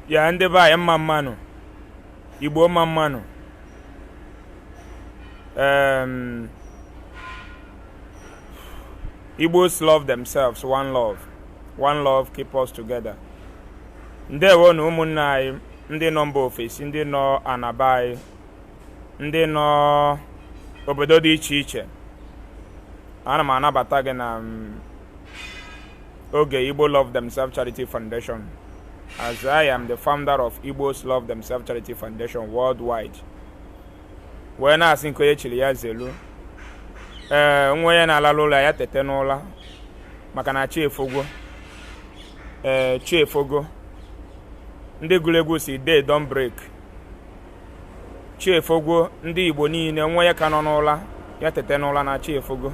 Ya ndị be anyị, mma mma nụ. Igbo, mma mma nụ. Igbos love themselves. One love, one love keep us together. Ndewo na ụmụnne anyị ndị nọ mba ofesi, ndị nọ anaba anyị, ndị nọ obodo dị iche iche. Ana m anabata gị na oge Igbo Love Themselves Charity Foundation, as I am the founder of Igbos Love Themselves Charity Foundation worldwide. Wee na-asị nke onye chiri ya zelu. Ee, nwa onye na-alalụ ụlọ ya tete n'ụla, maka na chi efogo. Ee, chi efogo. Ndị gụrụ egwu si day don break. Chi efogo. Ndị Igbo niile, nwa onye ka nọ n'ụla ya tete n'ụla na chi efogo,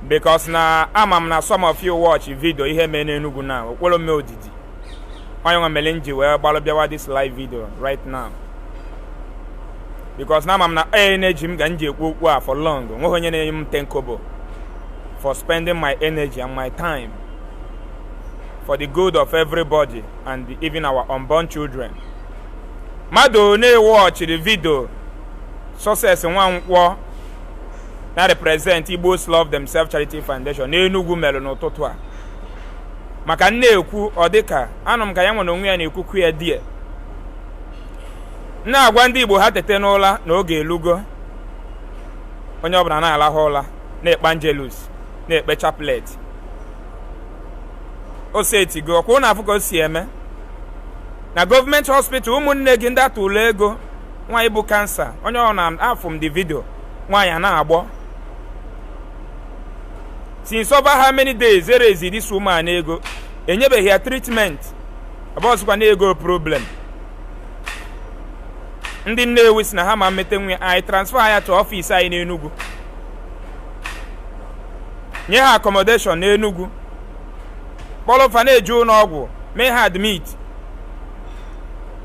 because na ama m na some of you watch video ihe mee n'Enugu na okporo mme odidi onye nwe mere m ji wee gbalụ bịawa this live video right now, because na ama m na energy m ga m ji ekwu okwu a for long. Nweghị onye na-enye m 10 kobo for spending my energy and my time for the good of everybody and even our unborn children. Mmadụ na-ewatchiri video Success Nwankwọ na represent Igbos Love Themselves Charity Foundation n'Enugu mere n'ụtụtụ a, maka m na-ekwu, ọ dịka anụ m ka ya nwere onwe ya na-ekwukwu ya die na-agwa ndị Igbo ha tete n'ụla na oge elugo. Onye ọbụla na-alahụ ụla, na-ekpe angelus, na-ekpe chaplet, ose etigo ọkwa ụnụ afụ ka o si eme na gọọmenti hospital. Ụmụnne gị ndị atụrụ ego, nwaanyị bụ cancer, onye ọ na-afụ m the video, nwaanyị a na-agbọ since over how many days erezi this woman ego, enyebeghị ya treatment. Ọbọzụkwa na ego problem. Ndị Nnewi si na ha ma mmete nwe anyị, transfer ya to office anyị n'Enugu, nye ha accommodation n'Enugu, kpọrọ na-eje ụlọ ọgwụ, mee ha admit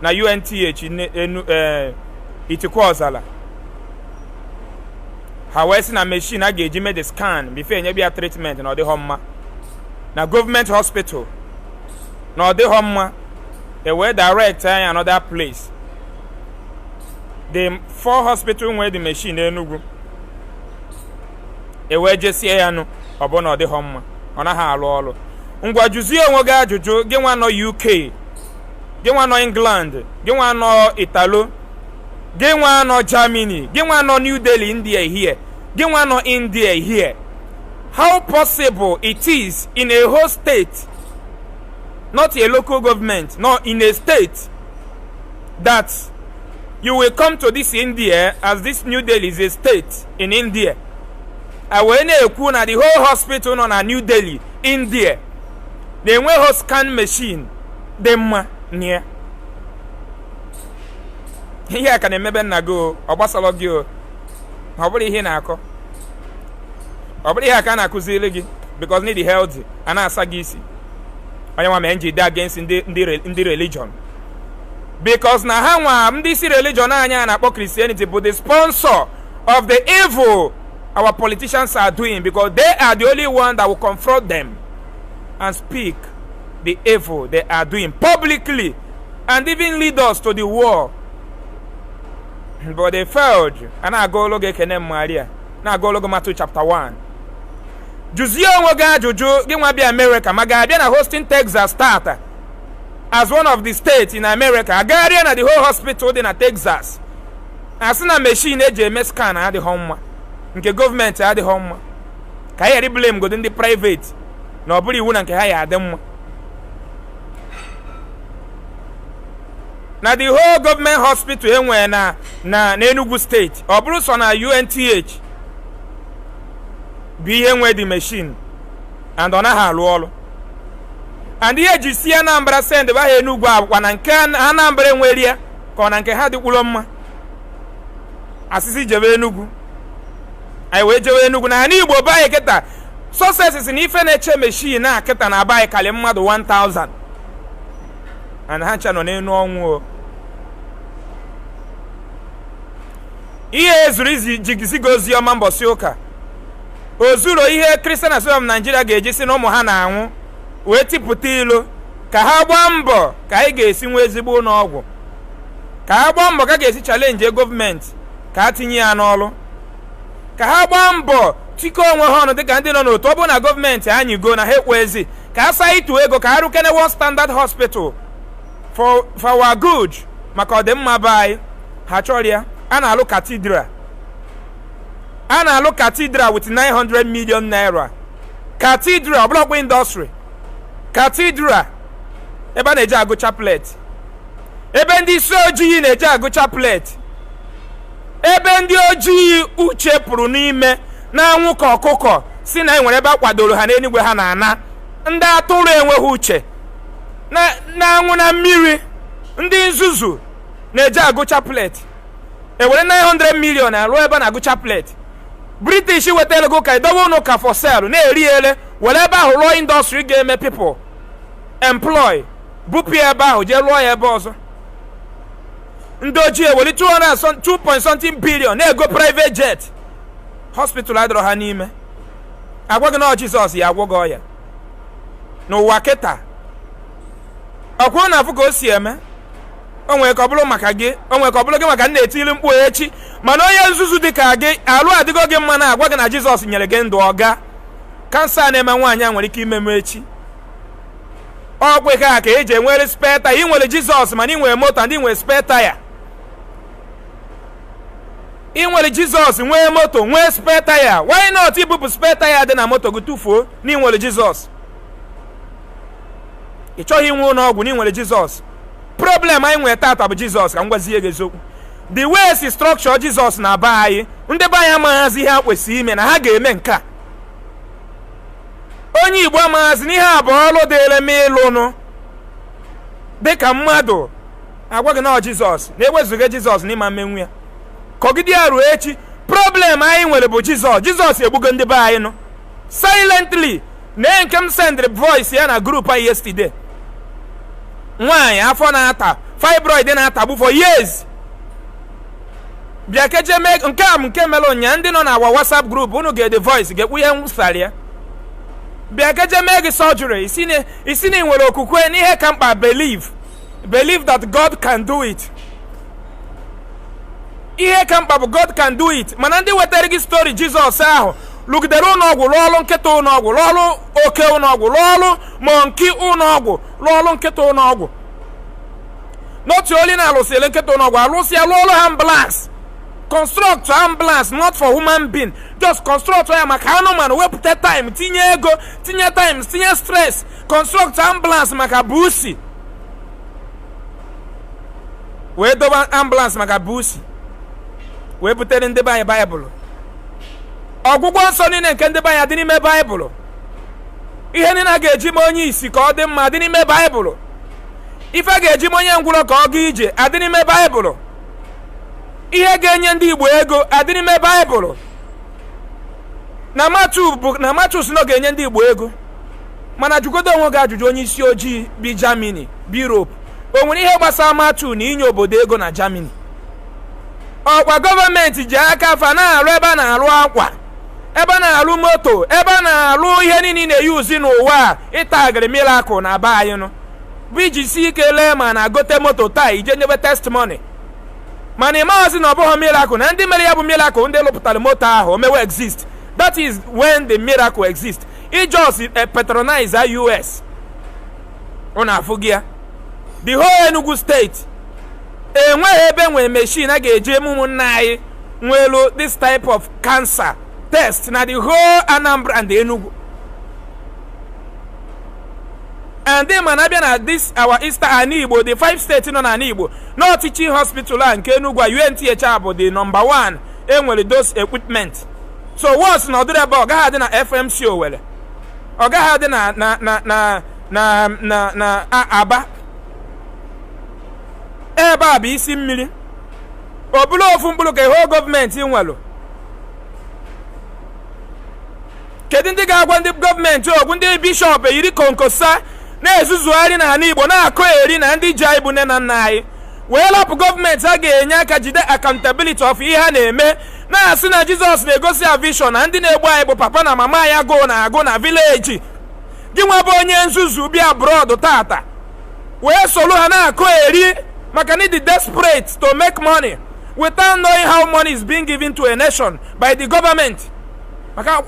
na UNTH Itikwa Ọzala. Ha wee sị na machine a ga-eji mee the scan before enye ya treatment na ọ dịghọ mma na gọọmenti hospital, na ọ dịghọ mma. E wee direct anyị another place. The four hospital nwee the machine n'Enugu, e wee jesie ya nụ, ọ bụ na ọ dịghọ mma, ọ naghị alụ ọrụ. Ngwa, jụzie onwe gị ajụjụ, gị nwa nọ UK, gị nwa nọ England, gị nwa nọ Italo, gị nwa nọ Germany, gị nwa nọ New Delhi, India here, gị nwa nọ India here, how possible it is in a whole state, not a local government, no, in a state, that you will come to this India, as this New Delhi is a state in India, a wee na-ekwu na the whole hospital nọ na New Delhi, India, na-enweghị scan machine dị mma na ihe a ka na-emebe nna gị o? Ọ gbasara gị o? Ọ bụrụ ihe ị na-akọ, ọ bụrụ ihe a ka a na-akụziri gị, because need healthy a na-asa gị isi. Onye nwa mere nji dị against ndị religion, because na ha nwa ndị isi religion anyị a na-akpọ Christianity bụ the sponsor of the evil our politicians are doing, because they are the only one that will confront them and speak the evil they are doing publicly and even lead us to the war, but they failed. A na-aga olu gị Ekene Maria, na-aga olu gị Matthew chapter 1. Jụzie onwe gị ajụjụ, gị nwa bịa America, ma ga-abịa na Houston, Texas tata as one of the states in America, agagharịa na the whole hospital dị na Texas, asị na machine eji eme scan adịghọ mma, nke gọọmenti adịghọ mma, ka anyị ghara blame godo ndị private na ọ bụrụ iwu na nke ha ya adị mma. Na the whole government hospital enwere na n'Enugu steeti, ọ bụrụ sọ na UNTH bụ ihe nwe the machine and ọ naghị alụ ọrụ, and ihe eji si Anambra send ba ha Enugu abụkwa na nke Anambra enwere ya, ka ọ na nke ha dịkwuro mma. Asịsị jebe Enugu, anyị wee jewe Enugu na ala Igbo be anyị kịta. Success si na ife na-eche machine a kịta na aba anyị kalị mmadụ 1000, and ha ncha nọ n'elu ọnwụ. O ihe ezuru izi jiziga ozi ọma mbọsị ụka ozuro ihe Christian Association of Nigeria ga-eji si na ụmụ ha na-anwụ wee tipụta ilo. Ka ha gbaa mbọ ka anyị ga-esi nwee ezigbo ụlọ ọgwụ, ka ha gbaa mbọ ka a ga-esi challenge gọọmenti ka ha tinye ya n'ọrụ, ka ha gbaa mbọ tikọọ onwe ha ọnụ dịka ndị nọ n'otu. Ọ bụrụ na gọọmenti anyị go na ha ekwezi ka a saa itu ego ka ha rukene one standard hospital for our good, maka ọdịmma be anyị. Ha chọrọ ya. A na-alụ cathedral, a na-alụ cathedral with 900 million naira. Cathedral, ọbụlọkwa industry, cathedral ebe a na-eji agụ chaplet, ebe ndị isi ojii na-eji agụ chaplet, ebe ndị ojii uche pụrụ n'ime na-anwụ ka ọkụkọ si na enwere ebe a kwadoro ha n'eluigwe. Ha na-ana ndị atụrụ enweghị uche na-anwụ na mmiri. Ndị nzuzu na-eji agụ chaplet. Ewere 900 million alụọ ebe a na-agụ chaplet. British wetara ego ka edowe ụnụ ka for sale na-eri ele, were ebe ahụ rụọ industry ga-eme people employ, bupụ ya ebe ahụ jee rụọ ya ebe ọzọ. Ndị ojii ewere 2 point something billion na-ego private jet, hospital adọrọ ha n'ime. Agwa gị na Jizọs ya agwọ gị ọya n'ụwa kịta. Ọkwụrụ na afụ ka o si eme. O nwere ka ọ bụrụ maka gị, o nwere ka ọ bụrụ gị maka m na-etiri mkpu echi. Mana onye nzuzu dị ka gị, alụ adịgo gị mma na agwa gị na Jizọs nyere gị ndụ. Ọga cancer na-eme nwaanyị a nwere ike ime m echi. Ọgwụ ike a ka eji enwere spare tire. Ị nwere Jizọs, mana ị nwere moto ndị nwere spare tire. Ị nwere Jizọs, nwee moto, nwee spare tire. Why not ibupụ spare tire dị na moto gị tụfuo na ị nwere Jizọs? Ị chọghị inwe ụlọ ọgwụ na ị nwere Jizọs. Problem anyị nwere tata bụ Jizọs. Ka m gwazie gị eziokwu, the way si structure Jizọs na be anyị, ndị be anyị amaghazi ihe ha kwesịrị ime na ha ga-eme nke a. Onye Igbo amaghazi n'ihe a bụ ọrụ dịrị m ịlụnụ dịka mmadụ. Agwa gị na ọ Jizọs na-ewezuga Jizọs n'ịma mmenwu ya kọgide ya ruo echi. Problem anyị nwere bụ Jizọs. Jizọs egbugo ndị be anyị nụ silently. Na nke m sendịrị voice ya na group anyị yesterday, nwaanyị afọ na-ata, fibroid na-atagbu for years, bịa keje mee nke a. Nke mere ụnyaa, ndị nọ na our WhatsApp group, unu ga-ede voice ga-ekwu ihe m ya. Bịa keje mee gị surgery, isi na ị nwere okwukwe n'ihe ka mkpa. Believe, believe that God can do it. Ihe ka mkpa bụ God can do it. Mana ndị wetara gị story Jizọs ahụ lụgidere ụlọọgwụ, rụọ ọrụ nkịta ụlọọgwụ, rụọ ọrụ oke ụlọọgwụ, rụọ ọrụ monkey ụlọọgwụ, rụọ ọrụ nkịta ụlọọgwụ. N'otu oli na-alụsịrị nkịta ụlọọgwụ, alụsịa, rụọ ọrụ ambulance, construct ambulance not for human being, just construct ya maka anụmanụ. Wepụta time, tinye ego, tinye time, tinye stress, construct ambulance maka busi, wee dobe ambulance maka busi, wee butere ndị be anyị Baịbụl. Ọgwụgwọ nsọ niile nke ndị be anyị dị n'ime Baịbụl. Ihe niile a ga-eji mee onye isi ka ọ dị mma dị n'ime Baịbụl. Ife a ga-eji mee onye ngwụrọ ka ọ gaa ije adị n'ime Baịbụl. Ihe ga-enye ndị Igbo ego adị n'ime Baịbụl. Na Matu bụ na Matu si na ọ ga-enye ndị Igbo ego. Mana jụgodo onwe gị ajụjụ, onye isi ojii bi Germany, bi Europe, o nwere ihe gbasara Matu na inye obodo ego na Germany? Ọkwa gọọmenti ji aka fa na-arụ ebe a na-arụ akwa, ebe a na-arụ moto, ebe a na-arụ ihe niile na-eyuzi n'ụwa a. Ịtagịrị miracle na be anyị nụ bụ iji si ike lee ma na gote moto taa ije nyebe testimony. Mana ịmaghịzi na ọ bụghị miracle, na ndị mere ya bụ miracle, ndị lụpụtara moto ahụ o mewe exist. That is when the miracle exist. I just patronize us. Unu afụ gị ya, the whole Enugu Steeti enweghị ebe nwere machine a ga-eji eme ụmụnna anyị nwelu this type of cancer test na the whole Anambra and Enugu. And then mana abịa na this our Eastern ana Igbo, the five states nọ n'ala Igbo, na teaching hospital a nke Enugu a, UNTH a bụ the number one enwere those equipment. So once na ọdịrị ebe ọ gaghị adị na FMC Owerri, ọ gaghị adị na Aba. Ebe a bụ isi mmiri ọ bụla ofu mkpụrụ ka ihe gọọmenti nwelụ. Kedu ndị ga-agwa ndị gọọmenti okwu? Ndị bishọp eyiri konkosa na-ezuzugharị n'ala Igbo, na-akọ eri na ndị ji anyị bụ nne na nna anyị, wee lapụ gọọmenti a ga-enye aka jide accountability of ihe ha na-eme, na-asị na Jizọs na-egosi ya vision na ndị na-egbu anyị bụ papa na mama anyị agụụ na-agụ na village. Gị nwa bụ onye nzuzu bịa abroad tata. Wee soro ha na-akụ eri maka na dị desperate to make money without knowing how money is being given to a nation by the government.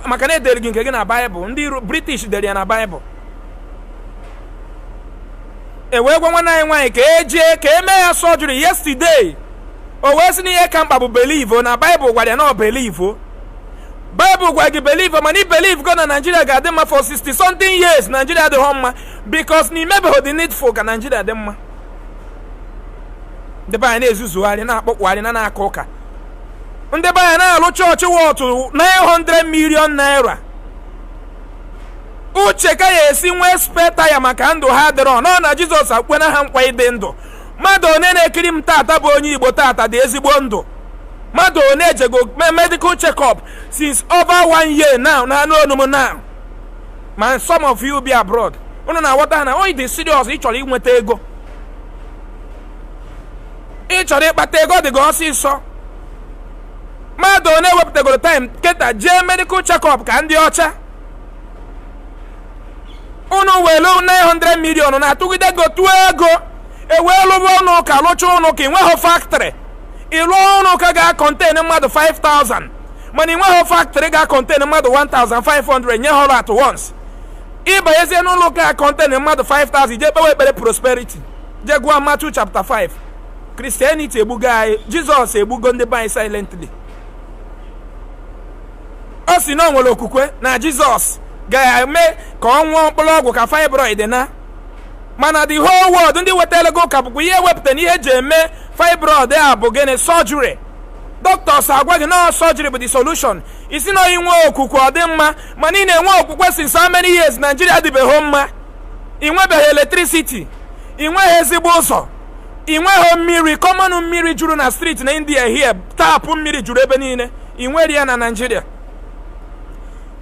Maka na edere gị nke gị na Bible, ndị British dere ya na Bible. E wee gwa nwanne anyị nwaanyị ka e jee ka e mee ya surgery yesterday. O wee sị na ihe ka mkpa bụ believe na Bible gwara ya na ọ believe. Bible gwara gị believe, mana i believe go na Nigeria ga-adị mma for 60 something years, Nigeria adịghị mma because na imebeghị the needful ka Nigeria dị mma. Ndị be anyị na-ezuzugharị, na-akpọkpugharị na na-aka ụka. Ndị be anyị na-alụ chọọchị worth 900 million naira. Uche ka ya esi nwee spare tire maka ndụ ha dịrọ nọ na Jizọs akwena ha nkwa ịdị ndụ. Mmadụ one na-ekiri m tata bụ onye Igbo tata dị ezigbo ndụ? Mmadụ one ejego medical check-up since over one year now na anụ onu m now? Ma some of you be abroad, unu na-aghọta na onye dị serious. Ị chọrọ inweta ego, ị chọrọ ịkpata ego dị gị ọsịsọ. Mmadụ one wepụtagoro time kịta jee medical check-up ka ndị ọcha? Unu welu 900 million na-atụgide ego tụọ ego ewee lụba ụnụ ụka, lụcha ụnụ ka ịnweghị factory. Ịlụọ ụnụ ụka ga-acontain mmadụ 5000, mana ịnweghị factory ga-acontain mmadụ 1500 nye ha ọrụ at once. Ịbanyezie n'ụlọ ụka ga-acontain mmadụ 5000, jee kpewe ekpere prosperity, jee gụọ Matthew chapter 5. Christianity egbugo anyị. Jizọs egbugo ndị be anyị silently. Ọ sị na o nwere okwukwe na Jizọs ga-eme ka ọ nwụọ mkpụrụ ọgwụ ka fibroid na, mana the whole world ndị wetara ego ụka bụkwa ihe ewepụta na ihe eji eme fibroid a bụ gịnị? Surgery. Doctors agwa gị na surgery bụ the solution. Isi na inwe okwukwe ọ dị mma, mana ị na-enwe okwukwe since how many years? Nigeria adịbeghị mma. Ị nwebeghị electricity, ị nweghị ezigbo ụzọ, ị nweghị mmiri common. Mmiri juru na street na India here, tap mmiri juru ebe niile, ị nwere ya na Nigeria.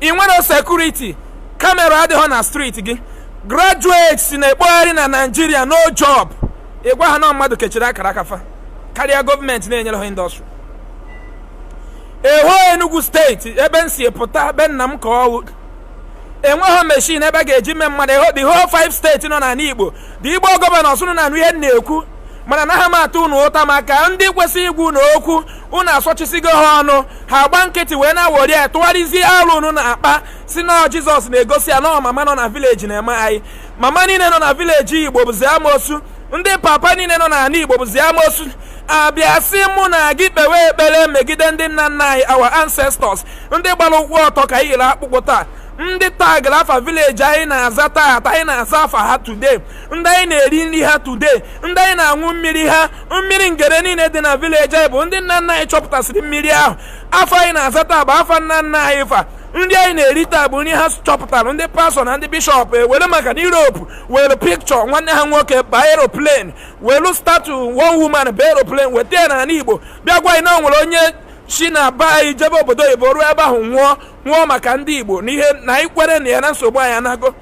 Ị nwere security camera adịghị na street gị. Graduates na-ekpogharị na Nigeria, no job. Ị gwa ha na mmadụ kechiri akara akafa karịa gọọmenti na-enyere ha industry. Eho Enugu Steeti ebe m si pụta, be nna m ka ọwụ, enweghị machine ebe a ga-eji mee mmadụ. Eho the whole five steeti nọ n'ala Igbo, the Igbo governors, unu na-anụ ihe m na-ekwu, mana anaghị m atụ unu ụta maka ndị kwesịrị igwu unu okwu. Unu asọchisigo ha ọnụ, ha agba nkịtị wee na-awori ya, tụgharịzie alụ unu na-akpa si na Jizọs na-egosi ya na mama nọ na village na-eme anyị. Mama niile nọ na village Igbo bụzi amosu. Ndị papa niile nọ n'ala Igbo bụzi amosu. Abịa sị mụ na gị kpewe ekpere megide ndị nna nna anyị, our ancestors, ndị gbara ụkwụ ọtọ ka anyị yiri akpụkpọ taa, ndị tagara afa village anyị na-aza taata, anyị na-aza afa ha today, ndị anyị na-eri nri ha today, ndị anyị na-aṅụ mmiri ha. Mmiri ngere niile dị na village anyị bụ ndị nna nna anyị chọpụtasịrị mmiri ahụ. Afọ anyị na-aza taa bụ afa nna nna anyị fa. Nri anyị na-eri taa bụ nri ha chọpụtara. Ndị pastọ na ndị bishọp ewere maka na Europe were picture nwanne ha nwoke baa aeroplane, welu statue one woman baa aeroplane, weta ya n'ala Igbo, bịa gwa anyị na o nwere onye si na be anyị jebe obodo oyibo, ruo ebe ahụ nwụọ nwụọ maka ndị Igbo na ihe na anyị kwere na ya na nsogbu anyị anago.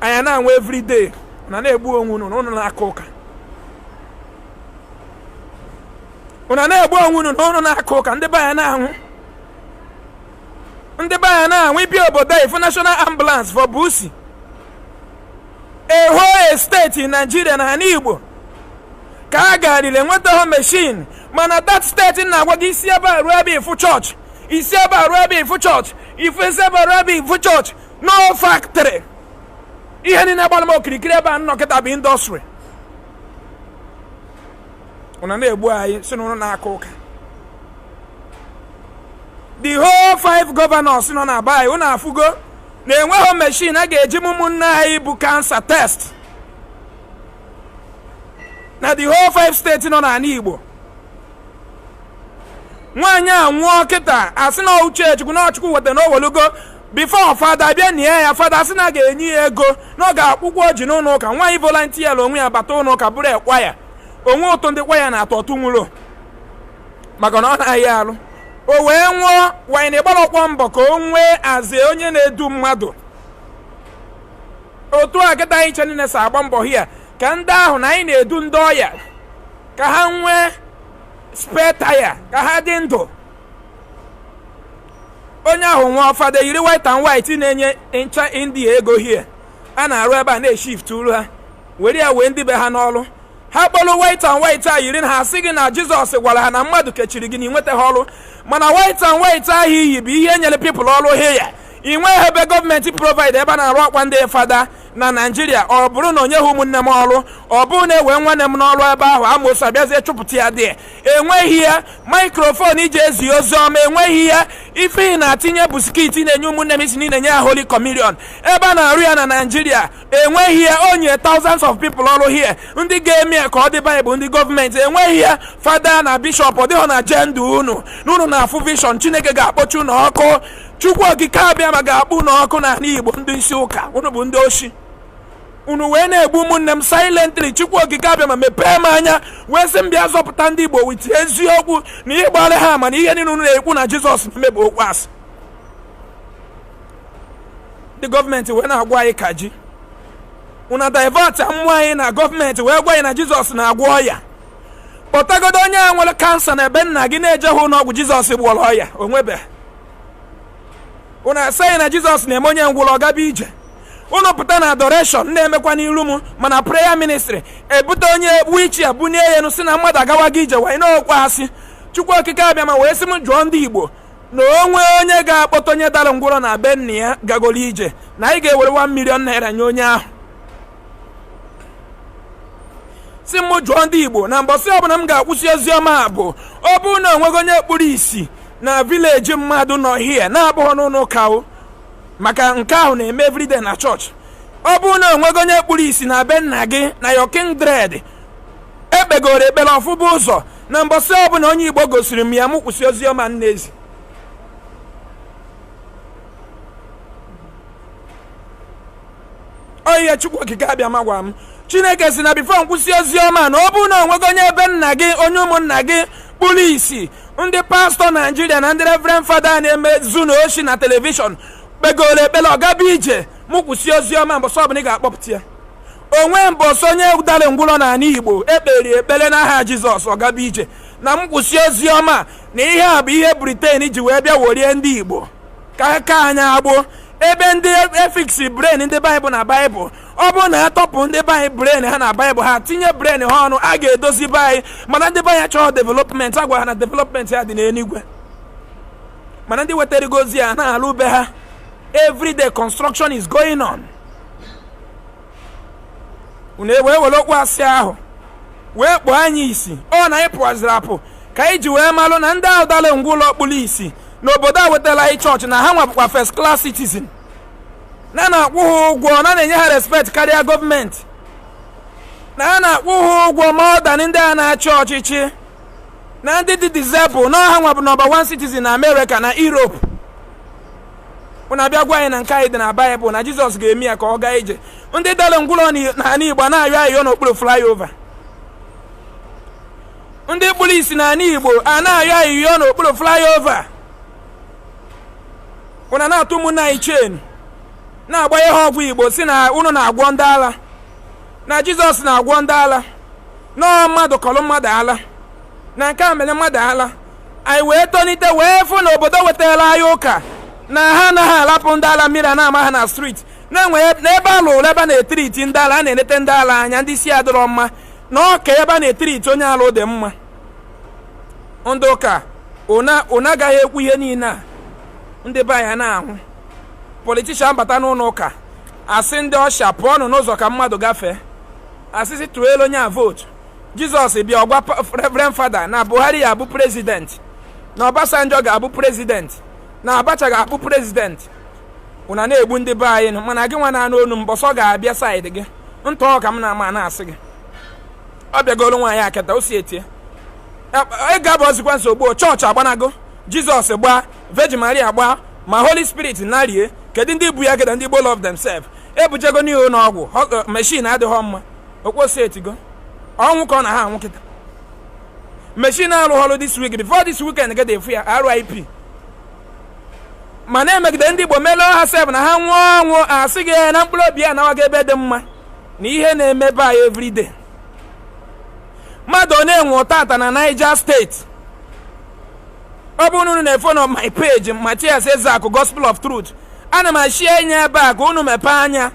Anyị na-anwụ everyday na na-egbu onwe unu na unu na-aka ụka. Unu na-egbu onwe unu na unu na-aka ụka. Ndị be anyị na-anwụ, ndị be anyị na-anwụ. Ibi obodo ifu national ambulance for busi a whole state in Nigeria na ala Igbo ka a garịrị enweta ha machine. Mana that steeti na-agwa gị, isi ebe a ruo ebe ifu chọọchị, isi ebe a ruo ebe ifu chọọchị, ifu isi ebe a ruo ebe ifu chọọchị, no factory. Ihe niile gbara m okirikiri ebe a nnọ kịta bụ industry. Ụna na-egbu anyị si na ụnụ na-aka ụka. The whole five governors nọ na be anyị, ụnụ afụgo na enweghị machine a ga-eji ụmụnne anyị bụ cancer test na the whole five steeti nọ n'ala Igbo. Nwaanyị a nwụọ kịta, asị na uche Chukwu na Chukwu weta na owelugo. Before fada bịa nie ya, fada sị na a ga-enye ya ego na ọ ga-akwụkwọ ji n'ụlọ ụka. Nwaanyị volunteer onwe ya bata ụlọ ụka bụrụ ekwa ya onwe ụtụ. Ndị kwa ya na-atọ ọtụ nwụrụ maka na ọ na-ahịa arụ o wee nwụọ. Wanyị na-ịgbara ọkwọ mbọ ka o nwee aze onye na-edu mmadụ otu a kịta. Anyị che niile si agba mbọ hia ka ndị ahụ na anyị na-edu ndị ọya ka ha nwee spare tire ka ha dị ndụ. Onye ahụ nwụọ, fada yiri white and white na-enye ncha India ego hie a na-arụ ebe a na-eshift uru ha. Were ya wee ndị be ha n'ọrụ. Ha kpọrọ white and white a yiri na ha sị gị na Jizọs gwara ha na mmadụ kechiri gị na ịnweta ha ọrụ. Mana white and white ahụ iyi bụ ihe nyere people ọrụ. He ya ị nweghị ebe gọọmenti provide ebe a na-arụ akwa ndị fada na Naijiria. Ọ bụrụ na onyeghị ụmụnne m ọrụ, ọ bụrụ na ewe nwanne m n'ọrụ ebe ahụ, amosu abịazie chụpụta ya dị. Enweghị ya microphone iji ezi ozi ọma, enweghị ya ife ị na-atinye bụ skit na-enye ụmụnne m isi niile nye ya Holy Communion. Ebe a na-arụ ya na Naijiria, enweghị ya onye thousands of people ọrụ here. Ndị ga-eme ya ka ọ dị Baịbụl, ndị gọọmenti enweghị ya. Fada na bishọp, ọ dịghọ na agenda unu na unu na-afụ vision. Chineke ga-akpọchi unu ọkụ. Chukwu Okike Abịa ma ga-akpọ unu ọkụ n'ala Igbo. Ndị isi ụka, unu bụ ndị oshi. Unu wee na-egbu ụmụnne m silently. Chukwu Okike Abịa ma mepee m anya wee sị m bịa zọpụta ndị Igbo with eziokwu na ihe gbara ha ama na ihe niile unu na-ekwu na Jizọs na-eme bụ okwu asị. Ndị gọọmenti wee na-agwa anyị ka ji unu divert mmụọ anyị na gọọmenti wee gwa anyị na Jizọs na-agwọ ọya. Kpọtagodo onye a nwere cancer na ebe nna gị na-ejeghị ụlọọgwụ Jizọs gwọrọ ọya onwebe. Unu asịghị na Jizọs na-eme onye ngwụrọ ọgaba ije. Unu pụta na adoration na-emekwa n'iru m, mana prayer ministry ebute onye wheelchair bunye ya enu si na mmadụ agawago ije wee n'okwu asị. Chukwu Okike Abịa ma wee sị m jụọ ndị Igbo na onwe onye ga-akpọta onye dara ngwụrọ na be nna ya gagoro ije, na anyị ga-ewere 1 million naira nye onye ahụ. Si m jụọ ndị Igbo na mbọsị ọbụla m ga-akwụsị ozi ọma a bụ ọ bụrụ na onweghị onye kpuru isi na village mmadụ nọ hie na-abụghị n'ụlọ ụka o, maka nke ahụ na-eme everyday na chọọchị. Ọ bụrụ na onweghị onye kpuru isi na be nna gị na your kindred ekpegoro ekpere ọfụba ụzọ, na mbọsị ọbụla onye Igbo gosiri m ya, m kwụsị ozi ọma nnezi. Ọ ihe Chukwu Okike Abịa ma gwa m. Chineke si na before nkwụsị ozi ọma na ọ bụrụ na onweghị onye ebe nna gị, onye ụmụnna gị kpuru isi, ndị pastọ Naijiria na ndị reverend fada na-eme zu na oshi na television kpegoro ekpere ọgaba ije, mụ kwụsị ozi ọma. Mbọsị ọbụla ị ga-akpọpụta ya onwe, mbọsị onye dara ngwụrọ n'ala Igbo ekperi ekpere n'aha Jizọs ọgaba ije, na m kwụsị ozi ọma. Na ihe a bụ ihe Britain ji wee bịa worie ndị Igbo ka ka anyị agbụ ebe ndị efiksi brain ndị Baịbụl na Baịbụl. Ọ bụrụ na atọpụ ndị be brain ha na Baịbụl, ha tinye brain ha ọnụ, a ga-edozi be anyị. Mana ndị be anyị chọrọ development. A gwara ha na development ya dị n'eluigwe, mana ndị wetara gozi ya na-alụ be ha. Everyday construction is going on. Unu wee were okwu asị ahụ wee kpọọ anyị isi. Ọ na anyị pụwaziri apụ ka anyị ji wee malụ na ndị ahụ dara ngwụlọ kpụrụ isi n'obodo a wetara anyị chọọchị, na ha nwabụkwa first class citizen, na na-akwụ ha ụgwọ, na na-enye ha respect karịa gọọmenti, na ha na-akwụ ha ụgwọ more than ndị a na-achị ọchịchị, na ndị dị disable na ha nwabụ number one citizen na America na Europe. Unu abịa gwa anyị na nke anyị dị na Baịbụl, na Jizọs ga-eme ya ka ọ gaa ije. Ndị dara ngwụrọ n'ala Igbo na-ayọ ayọ n'okpuru flyover. Ndị kpụrụ isi n'ala Igbo a na-ayọ ayịyọ n'okpuru flyover. Unu na-atụ ụmụnne anyị chain, na-agbanye ha ọgwụ Igbo, si na unu na-agwọ ndị ala, na Jizọs na-agwọ ndị ala, nọọ mmadụ kọrọ mmadụ ala, na nke a mere mmadụ ala. Anyị wee tonite wee fụ na obodo wetara anyị ụka na ha anaghị alapụ ndị ala mmiri a na-ama ha na street, na-enwe n'ebe a lụrụ ebe a na-etiriti ndị ala, a na-enete ndị ala anya, ndị isi adịrọ mma, na ọka ebe a na-etiriti onye alụ dị mma. Ndị ụka ụna agaghị ekwu ihe niile a. Ndị be anyị na-ahụ politician bata n'ụlọ ụka, asị ndị ọsha pụọnụ n'ụzọ ka mmadụ gafee, asịsị tụọ elu onye a vote. Jizọs bịa ọgwa reverend fada na Buhari ya abụ president, na Obasanjo ga-abụ president, na Abacha ga-abụ president. Ụna na-egbu ndị be anyị nụ. Mana gị nwa na-anụ onu mbọsọ ga-abịa side gị ntọ ka m na-ama na-asị gị ọ bịagoro nwaanyị akịta o si etie ị ga-abụ ozikwa nsogbu. Chọọchị agbanago, Jizọs gbaa, Virgin Maria gbaa, ma Holy Spirit narie. Kedu ndị bụ ya? Keda ndị Igbo love themselves ebujego n'ihu n'ọgwụ machine adịghọ mma. Okwosi etigo ọnwụ ka ọ na ha anwụ kịta. Machine arụghọrụ this week, before this weekend gada efu ya RIP. Ma na-emegide ndị Igbo melụọ ha sef na ha nwụọ ọnwụ, asị gị na mkpụrụ obi ya anawago ebe dị mma. Na ihe na-emebe anyị everyday, mmadụ ọ na-enwe tata na Niger State. Ọ bụrụ na unu na-e follow my page, Matias Ezeaku Gospel of Truth, ana m ashie enye ebe a ka unu mepee anya.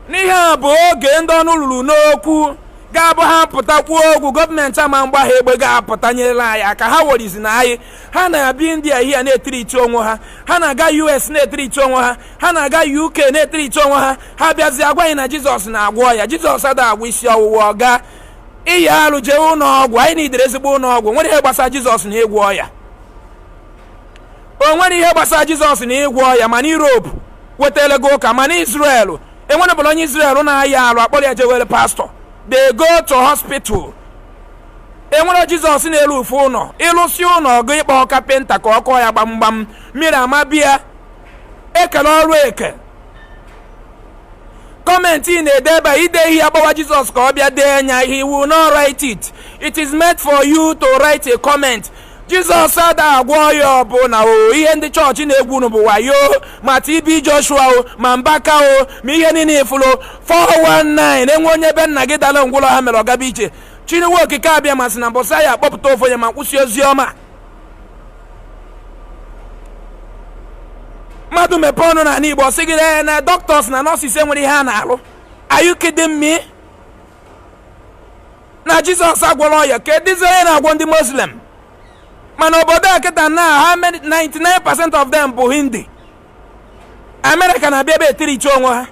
N'ihe a bụ oge ndị ọnụ ruru n'okwu ga-abụ ha pụta kwuo okwu, gọọmenti ama mgba ha egbe ga-apụta nyere anyị aka. Ha worizi na anyị. Ha na-abịa India here na-etiriti onwe ha, ha na-aga US na-etiriti onwe ha, ha na-aga UK na-etiriti onwe ha. Ha bịazi agwa anyị na Jizọs na-agwọ ya. Jizọs ada agwọ isi ọwụwa. Ọga iyi alụ, jee ụlọ ọgwụ. Anyị nidere ezigbo ụlọ ọgwụ. Nwere ihe gbasara Jizọs na ịgwọ ọya? O nwere ihe gbasara Jizọs na ịgwọ ọya? Mana Europe wetara gị ụka, mana Israel enwere bụla onye Israel na-aya alụ akpọrọ ya jewere pastọ. They go to hospital. Enwere Jizọs na-elu ufu ụlọ? Ịlụsi ụlọ ọgụ, ịkpọ kapịnta ka ọ kọọ ya gbamgbam, mmiri amabịa. Ekele ọrụ eke. Comment ị na-ede ebe a, ide ihe agbawa Jizọs ka ọ bịa dee anya ihe. Will not write it. It is meant for you to write a comment. Jizọs ada agwọ ya ọbụla o. Ihe ndị chọọchị na-egwu unu bụ wayo. Ma TB Joshua o, ma Mbaka o, ma ihe niile ifulu 419. Enwe onye ebe nna gị dara ngwụlọ ha mere ọgaba iche. Chinwe Okike abịa masị na mbọsị ya akpọpụta ofu onye ma kwụsị ozi ọma. Mmadụ mepee ọnụ n'ala Igbo, sị gị na doctors na nurses enwere ihe a na-alụ. Are you kidding me? Na Jizọs agwọrọ ọya, kedụzi onye na-agwọ ndị Muslim? Mana obodo a kịta na ha 99% of them bụ Hindi. America na-abịa ebe etirichi onwe ha,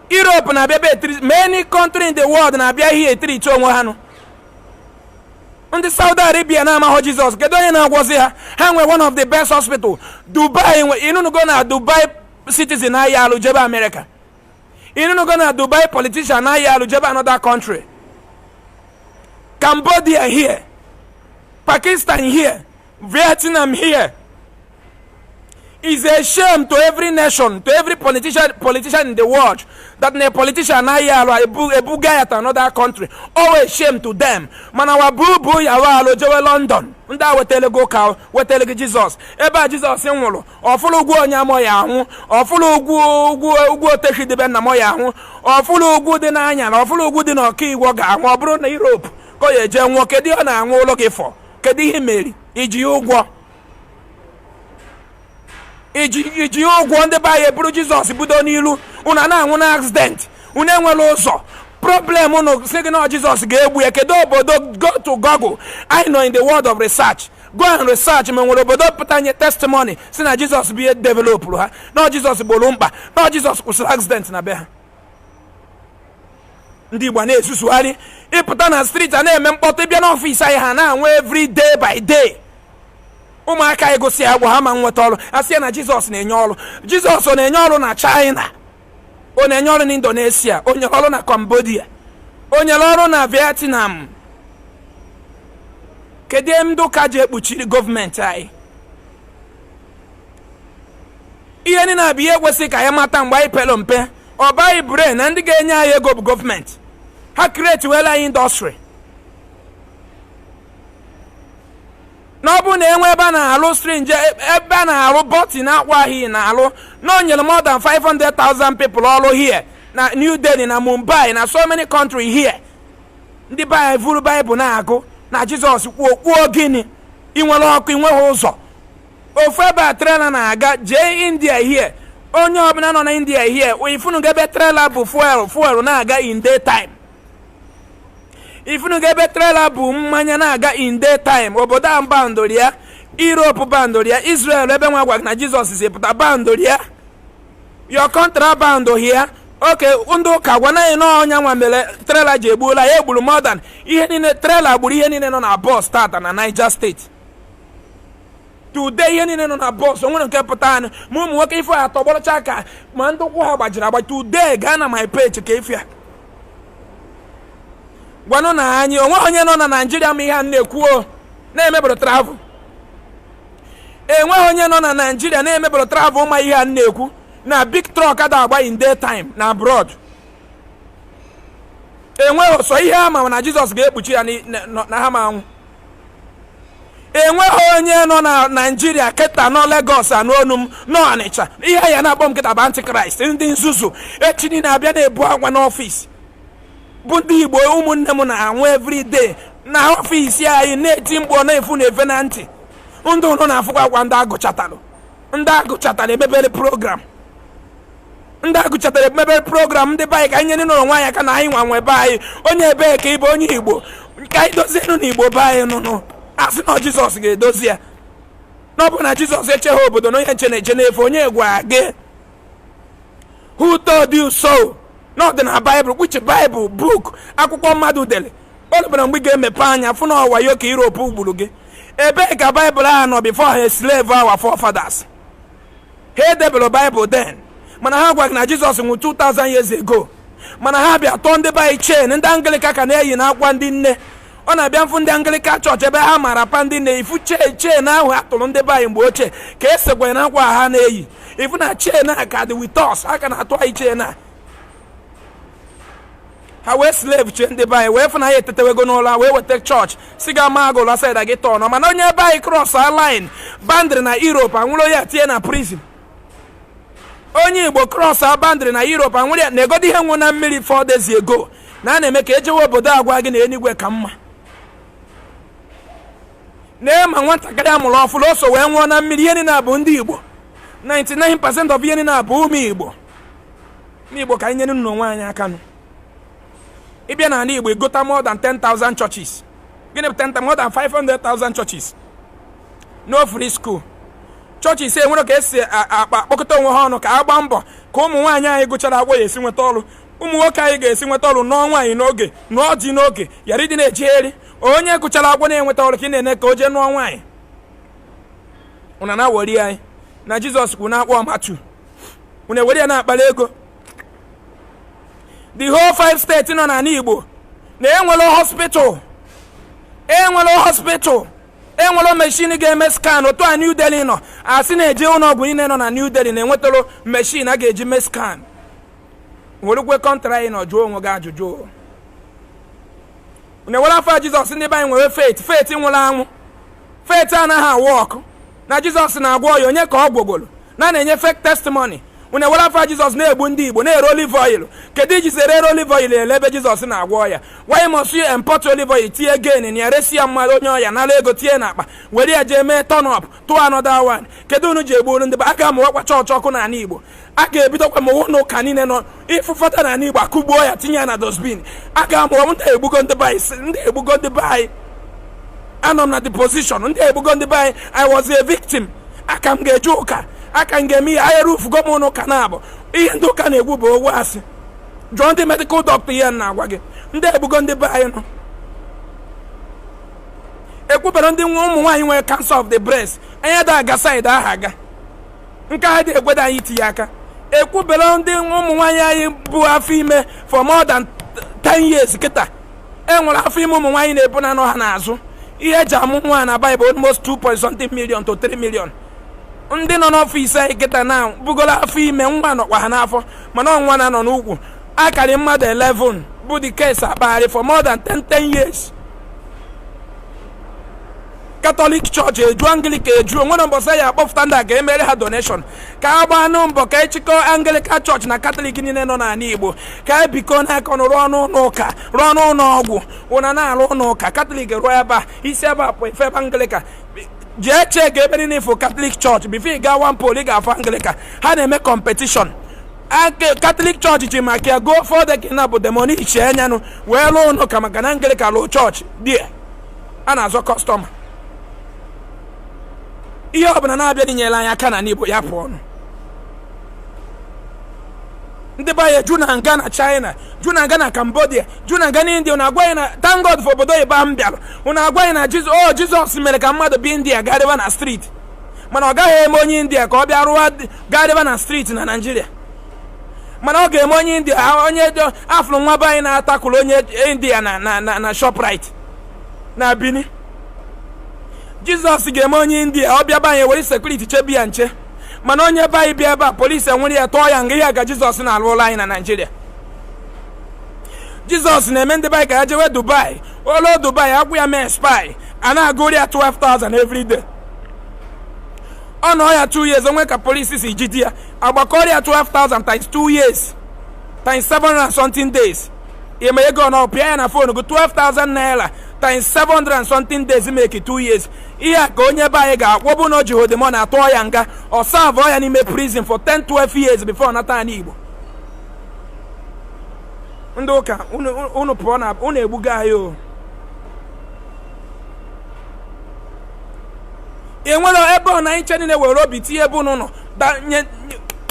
Europe na-abịa ebe etiri, many country in the world na-abịa ihe etirichi onwe ha nụ. Ndị Saudi Arabia na-amaghọ Jizọs, kedu onye na-agwọzi ha? Ha nwere one of the best hospital. Dubai nwe. Inunugo na Dubai citizen ahịa alụ jebe America? Inunugo na Dubai politician ahịa alụ jebe another country? Cambodia here, Pakistan here, Vietnam here. Is a shame to every nation, to every politician in the world that na politician ahịa alụ ebuga ya to another country. Always shame to them. Mana wa bubu ya wa alụ jewe London. Ndị a wetara gị ụka, wetara gị Jizọs. Ebe a Jizọs nwụrụ, ọfụrụ ugwu onye amọ ya anwụ, ọfụrụ ugwu ugwu ugwu otechidebe nna mọ ya anwụ, ọfụrụ ugwu dị n'anya na ọfụrụ ugwu dị n'ọka igwe ga-anwụ. Ọ bụrụ na Europe ka ọ ya eje nwụọ, kedu ihe ọ na-anwụ ụlọ gị fọ? Kedu ihe meri iji ya ụgwọ? Iji ya ụgwọ? Ndị be anyị eburu Jizọs bido n'ilu unu a na-anwụ na accident, unu enwere ụzọ problem. Unu sị gị na Jizọs ga-egbu ya. Kedu obodo? Go to Google. I know in the world of research, go and research ma nwere obodo pụta nye testimony si na Jizọs bụ ihe developụrụ ha, na Jizọs gboro mkpa, na Jizọs kwụsịrị accident na be ha. Ndị Igbo na-esusugharị ịpụta na street a na-eme mkpọtụ, ịbịa n'ọfịs anyị, ha na-anwụ every day by day. Ụmụaka anyị gosi agwa ha ma nweta ọrụ, a sị ya na Jizọs na-enye ọrụ. Jizọs ọ na-enye ọrụ na China? Ọ na-enye ọrụ na Indonesia? O nyere ọrụ na Cambodia? O nyere ọrụ na Vietnam? Kedu ndị ụka ji ekpuchiri gọọmenti anyị? Ihe niile bụ ihe kwesịrị ka anyị mata mgbe anyị pere mpe. Ọ baghị brain na ndị ga-enye anyị ego bụ gọọmenti. Ha create wela anyị industry na ọ bụrụ na enwe ebe a na-alụ string, ebe a na-alụ button akwa ahụ na-alụ, na o nyere more than 500,000 people ọrụ here na New Delhi, na Mumbai, na so many country here. Ndị be anyị vuru Baịbụl na-agụ na Jizọs kwuo kwuo gịnị? Ị nwere ọkụ, ị nweghị ụzọ. Ofu ebe a trailer na-aga jee India here, onye ọbụla nọ na India here ifunugo ebe trailer bụ fuel na-aga in day time, ifunugo ebe trailer bụ mmanya na-aga in day time. Obodo a bandori ya, Europe bandori ya, Israel ebe nwa gwa na Jizọs si pụta bandori ya, your contraband here. Oke ndị ụka gwa naghị na ọnya nwa mere trailer ji egbuola ya, egburu more than ihe niile trailer gburu, ihe niile nọ na bus tata na Niger State today, ihe niile nọ na bus o nwere nke pụta anụ ma ụmụ nwoke ife atọ gbọrọcha ka ma ndị ụkwụ ha gbajiri agba. Today gaa na my page ka ife ya gwanụ na anyị onwe onye nọ na Naijiria ma ihe a na-ekwu na-emebụrụ travel. Enweghị onye nọ na Naijiria na-emebụrụ travel ma ihe a na-ekwu na big truck ada agba in day time na abroad. Enweghị sọ ihe ama na Jizọs ga-ekpuchi ya na ha ma anwụ. Enweghị onye nọ na Naijiria kịta nọ Lagos anụ onu m nọ Ọnịcha ihe ya na-akpọ m kịta bụ antichrist. Ndị nzuzu echi niile abịa na-ebu agwa n'ọfịs bụ ndị Igbo ụmụnne m na-anwụ everyday na ọfịs anyị na-eti mkpu na-efu na efe na ntị. Ndị ụnụ na-afụkwa akwa ndị agụchatalụ, ndị agụchatara emebere program, Ndị agụchatara mebe program ndị be anyị ka anyị nyere n'ụlọ nwaanyị aka na anyị nwa nwe be anyị. Onye ebee ka ịbụ onye Igbo, ka anyị dozienụ na Igbo be anyị nụnụ. Asị na Jizọs ga-edozi ya, na ọ bụ na Jizọs echeghị obodo, na onye nche na-eche n'efu. Onye gwa gị? Who told you so? Na ọ dị na Bible? Which Bible book? Akwụkwọ mmadụ dere. O lubere mgbe ị ga-emepe anya fụ na ọwayo ka Europe gburu gị. Ebee ka Bible ahụ nọ before ha slave our forefathers? Ha edebere Bible then, mana ha gwa gị na Jizọs nwụ 2000 years ago, mana ha bịa tọọ ndị be anyị chain. Ndị Anglican ka na-eyi na akwa ndị nne. Ọ na-abịa mfụ ndị Anglican chọọchị ebe ha mara pa ndị nne ifu chain ahụ ha tụrụ ndị be anyị mgbe ochie ka esekwa na akwa ha na-eyi. Ifu na chain a ka dị with us, ha ka na-atụ anyị chain a. Ha wee slave chie ndị be anyị, wee fụ na ya etetewego n'ụlọ, wee weta chọọchị si ga ma agụlụ side gị tọọ. Mana onye ebe anyị cross line boundary na Europe, anwụrụ onye tinye na prison. Onye Igbo cross boundary na Europe, anwụrụ ya. Na-egodo ihe nwụ na mmiri 4 days ago na a na-eme ka ejewe obodo agwa gị na enigwe ka mma. Na ma nwatakịrị a mụrụ ọfụrụ o so wee nwụọ na mmiri. Ihe niile bụ ndị Igbo, 99% of ihe niile bụ ụmụ Igbo. Ndị Igbo, ka anyị nyere n'onwe anyị aka nụ. Ịbịa n'ala Igbo, egota more than 10,000 churches. Gịnị bụ 10, more than 500,000 churches? No free school. Churches enwere ka esi akpa akpọkọta onwe ha ọnụ ka a gbaa mbọ ka ụmụ nwaanyị anyị gụchara akwụkwọ ya esi nweta ọrụ, ụmụ nwoke anyị ga-esi nweta ọrụ, nụọ nwaanyị n'oge, nụọ di n'oge, yara ịdị na-ejegharị. Onye gụchara akwụkwọ na-enweta ọrụ ka ị na-ene ka o jee nụọ nwaanyị. Ụna na-awọri anyị na Jizọs kwuru na-akpọ Matu, unu ewere ya na-akpara ego. The whole five steeti nọ n'ala Igbo na enwere hospital, enwere hospital, enwere machine ga-eme scan. Otu a New Delhi nọ, asị na-eje ụlọ ọgwụ niile nọ na New Delhi na-enwetara machine a ga-eji mee scan. Werekwe country anyị nọ, jụọ onwe gị ajụjụ. Unu ewere afọ Jizọs. Ndị be anyị nwere faith, faith nwụrụ anwụ, faith anaghị awụ ọkụ na Jizọs na-agwọ ọya. Onye ka ọ gwọgoro na na-enye fake testimony? Unu ewere afọ Jizọs na-egbu ndị Igbo, na-ere olive oil. Kedu iji sere ere olive oil ele ebe Jizọs na-agwọ ọya? Why must you import olive oil, tinye gain na ya, resi ya mmadụ, onye ọya nara ego tinye n'akpa, were ya jee mee turn up tụọ another one? Kedu unu ji egburu ndị be? A ga-amụwakwa chọọchị ọkụ n'ala Igbo. A ga-ebidokwa ma ụlọ ụka niile nọ ịfụfọta n'ala Igbo, akụgbuo ya, tinye ya na dustbin. A ga-amụwa ndị egbugo ndị be anyị, ndị egbugo ndị be anyị. Anọ m na the position ndị egbugo ndị be anyị. I was a victim. Aka m ga-eje ụka, aka m ga-eme ihe ahịa rufugo m ụnụ ụka na-abụ ihe ndị ụka na-egwu bụ ogwu asị. Jụọ ndị medical doctor ihe m na-agwa gị. Ndị egbugo ndị be anyị nọ ekwubere ndị nwa ụmụ nwaanyị nwere cancer of the breast. Anya da aga side ahụ aga nke ha dị egweda anyị itinye aka. Ekwubere ndị ụmụ nwaanyị anyị bụ afọ ime for more than 10 years. Kịta e nwere afọ ime ụmụ nwaanyị na-ebu na anọ ha n'azụ. Ihe eji amụ nwa na Bible, almost 2 point something million to 3 million ndị nọ n'ọfịs anyị kịta na bugoro afọ ime, nwa nọkwa ha n'afọ, mana ọ nwa na-anọ n'ukwu akarị mmadụ 11 bụ the case akpagharị for more than 10 10 years. Catholic Church eju, Anglican eju. Onwere mbọsị ya akpọpụta ndị a ka emere ha donation, ka a gbaa nụ mbọ ka echikọ Anglican Church na Catholic niile nọ n'ala Igbo, ka ebikọ n'aka ọnụ rụọ n'ụlọ ụka, rụọ n'ụlọ ọgwụ. Ụna na-arụ ụlọ ụka Catholic, rụọ ebe a, isi ebe a pụ ife ebe Anglican. Jee chee ka ebe niile ifụ Catholic Church before ị gaa one pole, ị ga-afụ Anglican. Ha na-eme competition. Catholic Church ji maka ya go fọdụ na bụ demonic enyanụ wee lụọ ụlọ ụka, maka na Anglican lụọ chọọchị die a na-azọ customer. Ihe ọbụla na-abịa nyere anyị aka na n'Igbo ya pụọ ọnụ. Ndị be anyị ju na nga na China, ju na nga na Cambodia, ju na nga na India. Unu agwa anyị na thank God for obodo oyibo m bịara. Unu agwa anyị na Jizọs, o Jizọs mere ka mmadụ bi India garịba na street, mana ọ gaghị eme onye India ka ọ bịa rụwa garịba na street na Naịjirịa. Mana ọ ga-eme onye India, onye afụrụ nwa be anyị na-atakwuru onye India na Shoprite na Bini. Jizọs ga-eme onye India ọ bịa be anyị, were security chebe ya nche, mana onye be anyị bịa ebe a, polisi enwere ya tụọ ya nga. Ihe ga Jizọs na-alụ ụlọ anyị na Naịjirịa. Jizọs na-eme ndị be anyị ka ya jewe Dubai, olo Dubai akwụ ya mee spy, a na-agụrụ ya 12,000 every day. Ọ nọ ya 2 years, onwe ka polisi si jide ya, agbakọrọ ya 12,000 times 2 years times 700 and something days. Ime ego ọ pịa ya na phone gị, 12,000 naira times 700 and something days make 2 years. Ihe a ka onye be anyị ga-akwụ bụ na o ji hodemọ na atụọ ya nga, ọ serve ya n'ime prison for 10 12 years before nata anyị Igbo. Ndị ụka, unu pụọ na unu egbugo anyị o. Enwere ebe ọ na anyị che niile were obi tinye ebe unu nọ,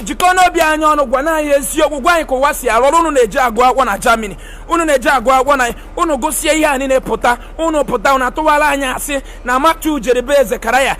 jikọọ n'obi anyị ọnụ, gwa anyị eziokwu, gwa anyị ka ụwa si arụ ọrụ. Unu na-eji agụ akwụkwọ na Germany, unu na-eji agụ akwụkwọ na unu gụsie ihe a niile pụta, unu pụta, unu atụwara anyị asị na Matu jere be Zekaraya.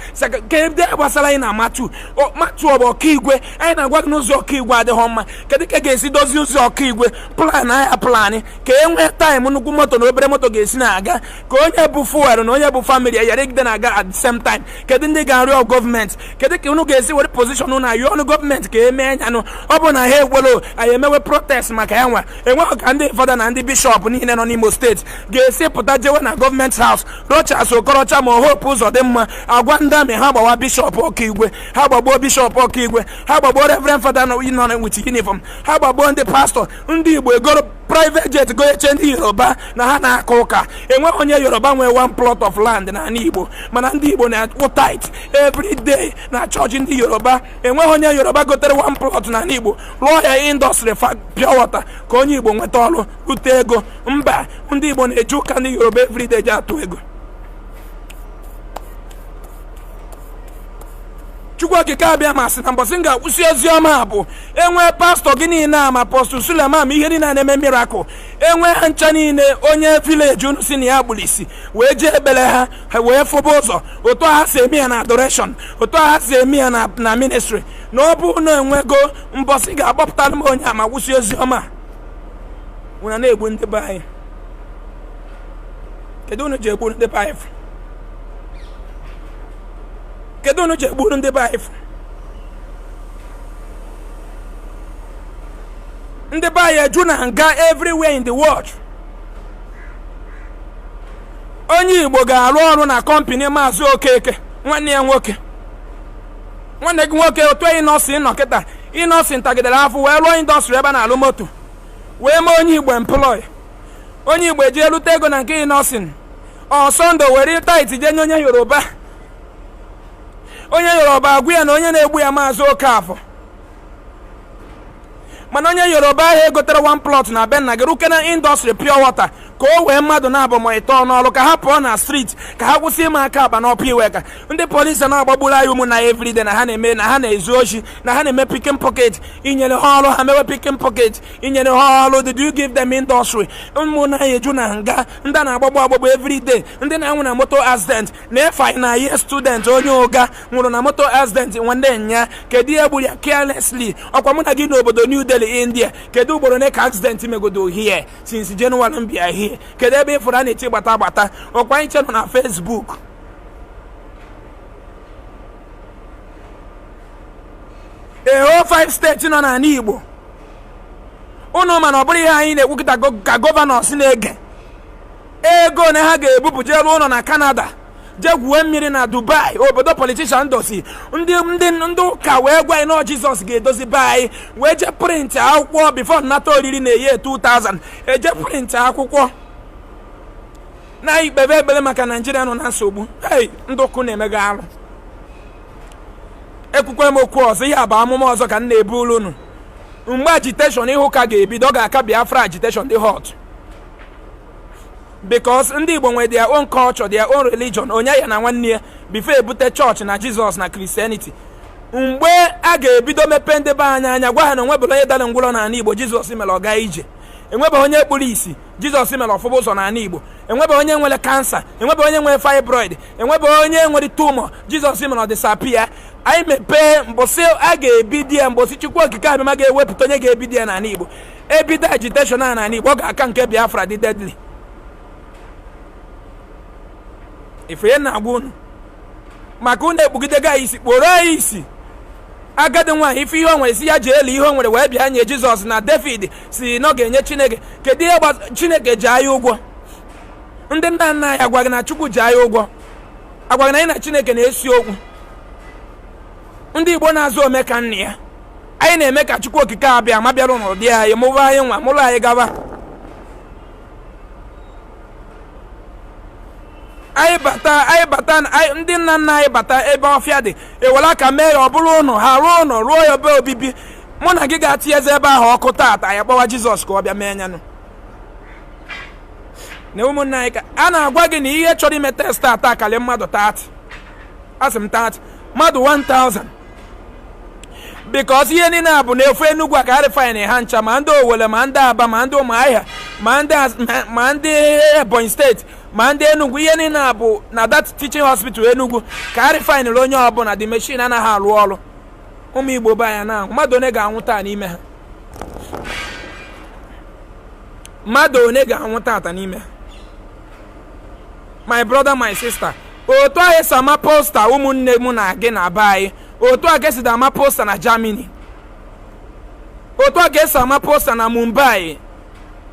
Ka ebe gbasara anyị na Matu, Matu ọ bụ Ọkaigwe? Anyị na-agwa gị n'ụzọ Ọkaigwe adịghị mma. Kedu ka ga-esi dozie ụzọ Ọkaigwe? Plan anya, plan ka e nwee time nnukwu moto na obere moto ga-esi na-aga, ka onye bụ fuel na onye bụ family ya ịgide na-aga at the same time. Kedu ndị ga-arịọ gọọmenti? Kedu ka unu ga-esi were position unu ayọ ọnụ gọọmenti ka eme nyanụ? Ọ bụ na ha ekwelo, anyị emewe protest maka ya. Nwa enweghị ka ndị fada na ndị bishọp niile nọ n'Imo Steeti ga-esi pụta jewe na government house, Rochas Okorocha ma Hope Uzodimma, agwa ndị army ha gbawa bishọp Ọkaigwe, ha gbagbuo bishọp Ọkaigwe, ha gbagbuo reverend fada nọ with uniform, ha gbagbuo ndị pastọ. Ndị Igbo egoro private jet goyeche ndị Yoruba na ha na-aka ụka. Enweghị onye Yoruba nwee one plot of land n'ala Igbo, mana ndị Igbo na-akwụ tithe every day na chọọchị ndị Yoruba. Enweghị onye Yoruba gotere one plot n'ala Igbo, rụọ ya industry pure water ka onye Igbo nweta ọrụ, rute ego. Mba, ndị Igbo na-eji ụka ndị Yoruba everyday ji atụ ego. Chukwu Okike abịa ma sị na mbọsị m ga-akwụsị ozi ọma bụ enwee pastọ gị niile a, ma Apostle Suleman, ma ihe niile a na-eme miracle, enwee ha ncha niile. Onye village unu si na ya gburu isi wee jee ekpere, ha ha wee fụba ụzọ, otu ha si eme ya na adoration, otu ha si eme ya na ministry, na ọ bụ na enwego mbọsị ga-agbapụtara m onye a ma kwụsị ozi ọma. Unu na-egbu ndị be anyị. Kedu unu ji egbu ndị be anyị fụ? Kedu unu ji egburu ndị be anyị fụ? Ndị be anyị eju na nga everywhere in the world. Onye Igbo ga-arụ ọrụ na company Maazị Okeke, nwanne ya nwoke, nwanne gị nwoke, otu enyi nọọsụ nọ kịta. Ịnọọsụ ntagidere afọ wee rụọ industry ebe a na-alụ moto, wee mee onye Igbo employ. Onye Igbo eji erute ego na nke ịnọsin ọsọndụ, were tithe jee nye onye Yoruba. Onye Yoruba agwụ ya na onye na-egbu ya Maazị Okafọ. Mana onye Yoruba ahụ egotere one plot na be nna gị, ruke na industry pure water ka o wee mmadụ na-abụ ma ịtọ n'ọrụ, ka ha pụọ na street, ka ha kwụsị ịma aka akpa n'ọpụ iwe, ka ndị polisi na-agbagburu anyị ụmụ na everyday, na ha na-eme, na ha na-ezu oshi, na ha na-eme picking pocket. Inyere ha ọrụ, ha mewe picking pocket. Inyere ha ọrụ, did you give them industry? Ụmụ na eju na nga, ndị a na-agbagbu agbagbu everyday, ndị na-anwụ na moto accident, na efe na ye student onye ụga nwụrụ na moto accident nwanne nya. Kedu ihe gburu ya? Carelessly. Ọkwa mụ na gị n'obodo New Delhi, India, kedu ugboro ole ka accident megodo here since January m bịa here? Kedu ebe ịfụrụ a na-eti gbata gbata? Ọkwa anyị che nọ na Facebook. Eho 5 steeti nọ n'ala Igbo unu, mana ọ bụrụ ihe anyị na-ekwu kịta ka governors na-ege ego na ha ga-ebupụ jee rụọ ụlọ na Canada, jee gwuo mmiri na Dubai, obodo politician dosi. Ndị ụka wee gwa anyị na Jizọs ga-edozi be anyị, wee jee print akwụkwọ before nnata oriri na-eyi 2000, eje print akwụkwọ na ikpebe ekpere maka Naijiria nọ na nsogbu. Hey, ndị ụkụ na-emega arụ. Ekwukwe m okwu ọzọ, ihe a bụ amụma ọzọ ka m na-ebu unu. Mgbe agitation ịhụ ka ga-ebido, ọ ga-aka Biafra agitation dị hot, because ndị Igbo nwere their own culture, their own religion, onye ya na nwanne ya, before ebute chọọchị na Jizọs na Christianity. Mgbe a ga-ebido mepe ndị be anyị anya, gwa ha na onwebụla onye dara ngwụrọ n'ala Igbo Jizọs mere ọ gaa ije, enwebeghị onye kpuru isi Jizọs mere ọfụba ụzọ n'ala Igbo, enwebeghị onye nwere cancer, enwebeghị onye nwere fibroid, enwebeghị onye nwere tumor Jizọs mere ọ disappear. Anyị mepee mbọsị a ga-ebido ya, mbọsị Chukwu Okike Abịama ga-ewepụta onye ga-ebido ya n'ala Igbo, ebido agitation a n'ala Igbo, ọ ga-aka nke Biafra dị deadly. Ife na-agwa unu maka unu ekpugidego anyị isi, kporo anyị isi. Agadi nwaanyị ife ihe o nwere si ya jee elu ihe o nwere wee bịa nye Jizọs, na David si na ọ ga-enye Chineke. Kedu ihe Chineke ji anyị ụgwọ? Ndị nna nna anyị agwaghị na Chukwu ji anyị ụgwọ, agwaghị na anyị na Chineke na-esi okwu. Ndị Igbo na-azụ ome ka nna ya, anyị na-eme ka Chukwu Okike abịa ma bịara n'ụdị anyị, mụba anyị nwa mụrụ anyị gaba. Anyị bata, anyị bata, ndị nna nna anyị bata ebe ọfịa dị, ewere aka mee ya ọ bụrụ ụnọ ha, rụọ ụnọ, rụọ ya ebe obibi. Mụ na gị ga-atinyezi ebe ahụ ọkụ taata, anyị kpọwa Jizọs ka ọ bịa mee nyanụ. Na ụmụnne anyị ka a na-agwa gị na ihe chọrọ ime test ata kalị mmadụ 30, asị m 30 mmadụ 1000, because ihe niile a bụ na-efu Enugwu a ka refine ha ncha, ma ndị Owere, ma ndị Aba, ma ndị Ụmụahịa, ma ndị Ebonyi Steeti, ma ndị Enugwu. Ihe niile a bụ na that teaching hospital Enugwu ka a refinere onye ọbụla. The machine anaghị arụ ọrụ. Ụmụ Igbo be anya na mmadụ one ga-anwụ taa n'ime ha? Mmadụ one ga-anwụ tata n'ime ha? My brother, my sister, otu ahụ esi ama poster ụmụnne mụ na gị na be anyị, otu a ka esi ama poster na Germany, otu a ka esi ama poster na Mumbai,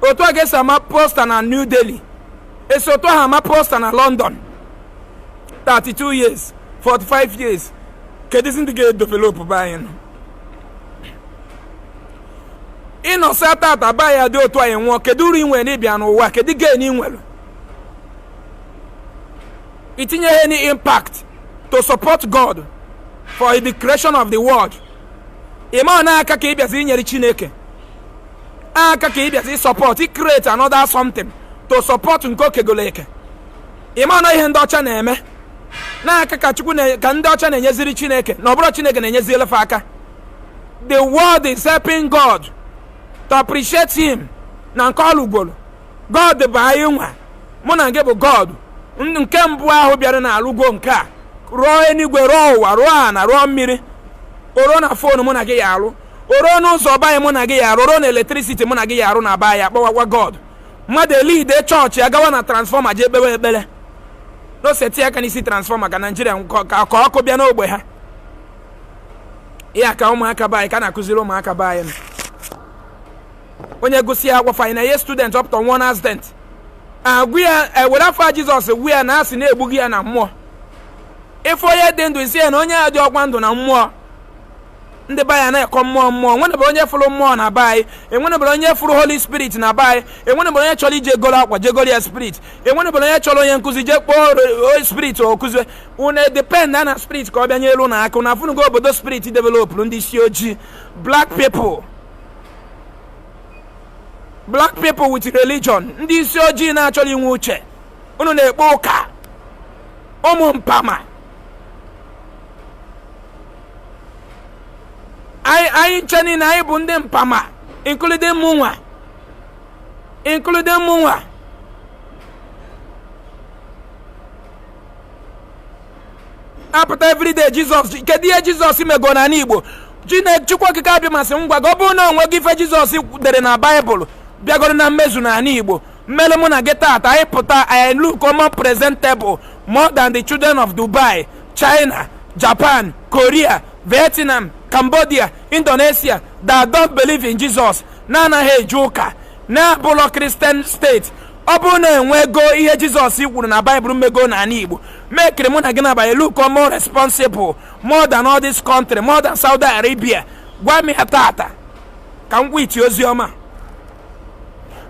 otu a ka esi ama poster na New Delhi, esi otu ahụ ama poster na London. 32 years, 45 years, kedụzi ndị ga-edevelop be anyị nọ ịnọsa tata be anyị dị otu anyị nwụọ? Kedu uru ị nwere n'ịbịa n'ụwa? Kedu gain ị nwere itinye any impact to support God for the creation of the world? Ịma na aka ka ị bịazi inyere Chineke aka, ka ị bịazi support create another something to support nke okegolo eke. Ịma na ihe ndị ọcha na-eme n'aka ka Chukwu ka ndị ọcha na-enyeziri Chineke, na ọ bụrụ Chineke na-enyezi elefe aka. The world is helping God to appreciate him na nke ọlụgworo. God bụ anyị nwa, mụ na gị bụ God. Nke mbụ ahụ bịara na alụgo nke a, rụọ eluigwe, rụọ ụwa, rụọ ana, rụọ mmiri, oro na phone mụ na gị ya arụ, oro n'ụzọ be anyị mụ na gị ya arụ, oro na electricity mụ na gị ya arụ na be anyị. Akpọwakwa God. Mmadụ elide chọọchị agawa na transformer jee kpewe ekpere n'oseti aka n'isi transformer ka Naijiria ka ọkụ bịa n'ogbe ha. Ihe ka ụmụaka be anyị ka na-akụziri ụmụaka be anyị. Onye gụsị ya akwụkwọ, final year student, up to one accident agwụ ya, ewere afọ Jizọs gwu ya na asị na-egbughị ya na mmụọ. Ife onye dị ndụ isi ya na onye a dị ọkwa ndụ na mmụọ. Ndị be anyị na-ekọ mmụọ mmụọ. Enwenebere onye fụrụ mmụọ na be anyị? Enwenebere onye fụrụ Holy Spirit na be anyị? Enwenebere onye chọrọ ije goro akwa jegoro ya spirit? Enwenebere onye chọrọ onye nkụzi jee kpọọ spirit okụzi? Unu depend na spirit ka ọ bịa nyelu na aka. Na afụnugo obodo spirit developụrụ ndị isi ojii, black people, black people with religion. Ndị isi ojii na-achọrọ inwe uche, unu na-ekpe ụka. Ụmụ mpama anyị nche niile anyị bụ ndị mpama, including mụnwa, including mụnwa. Apụta everyday Jizọs. Kedu ihe Jizọs mego n'ala Igbo? Chineke Chukwu Okike abịa masị ngwa gị, ọ bụrụ na onwe gị ife Jizọs dere na Baịbụl bịagoro na mmezu n'ala Igbo, mmelụ mụ na gị tata anyị pụta, anyị look more presentable more than the children of Dubai, China, Japan, Korea, Vietnam, Cambodia, Indonesia that don't believe in Jesus, na-anaghị eje ụka, na-abụlọ Christian state. Ọ bụrụ na enwego ihe Jizọs kwuru na Baịbụl mmego n'ala Igbo, mekiri mụ na gị na-abanye look more responsible more than all this country, more than Saudi Arabia. Gwa m ya tata ka m gwa iti ozi ọma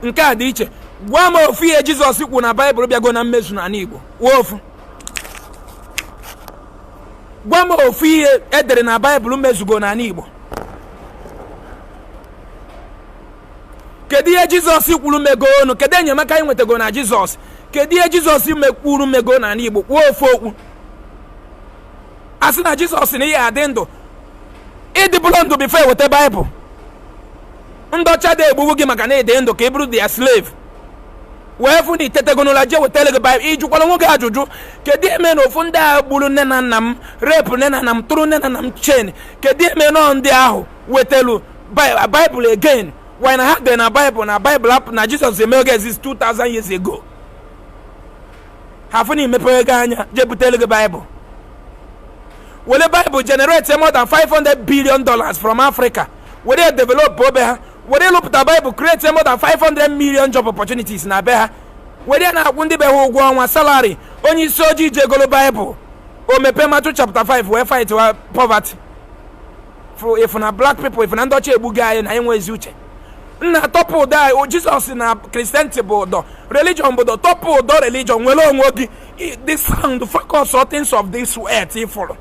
nke a dị iche. Gwa m ofu ihe Jizọs kwuru na Baịbụl bịago na mmezu n'ala Igbo. Gwa ofu, gwa m ofu ihe edere na Baịbụl mezugo n'ala Igbo. Kedu ihe Jizọs kwuru mego onu? Kedu enyemaka anyị nwetago na Jizọs? Kedu ihe Jizọs mekwuru mego n'ala Igbo? Kwuo ofu okwu. A sị na Jizọs na ihe adị ndụ, ịdịbụrụ ndụ before eweta Baịbụl. Ndị ọcha dị egbugbu gị maka na ịdị ndụ ka ị bụrụ their slave, wee fụ na itetego n'ụla jee wetara gị Baịbụl. Ịjụkwara nwoke ajụjụ, kedu eme na ofu ndị agha gburu nne na nna m, rape nne na nna m, tụrụ nne na nna m chain, kedu eme nọ ndị ahụ wetelu Baịbụl again? Why na ha dị na Baịbụl, na Baịbụl na Jizọs emego exist 2000 years ago? Ha fụ na imepe gị anya jee butere gị Baịbụl, were Baịbụl generate more than $500 billion from Africa, were develop obe ha, were lụpụta Baịbụl create more than 500 million job opportunities na be ha, were na-akwụ ndị be ha ụgwọ ọnwa, salary. Onye isi ojii jegolo Baịbụl, o mepee Matthew chapter 5 wee fight wa poverty. If na black people, if na ndị ọcha egbugo anyị na anyị nwe ezi uche nna, tọpụ ụdọ anyị. Jizọs na Christianity bụ ụdọ, religion bụ ụdọ. Tọpụ ụdọ religion, nwere onwe gị. The sound focus on things of this earth ịfụrụ.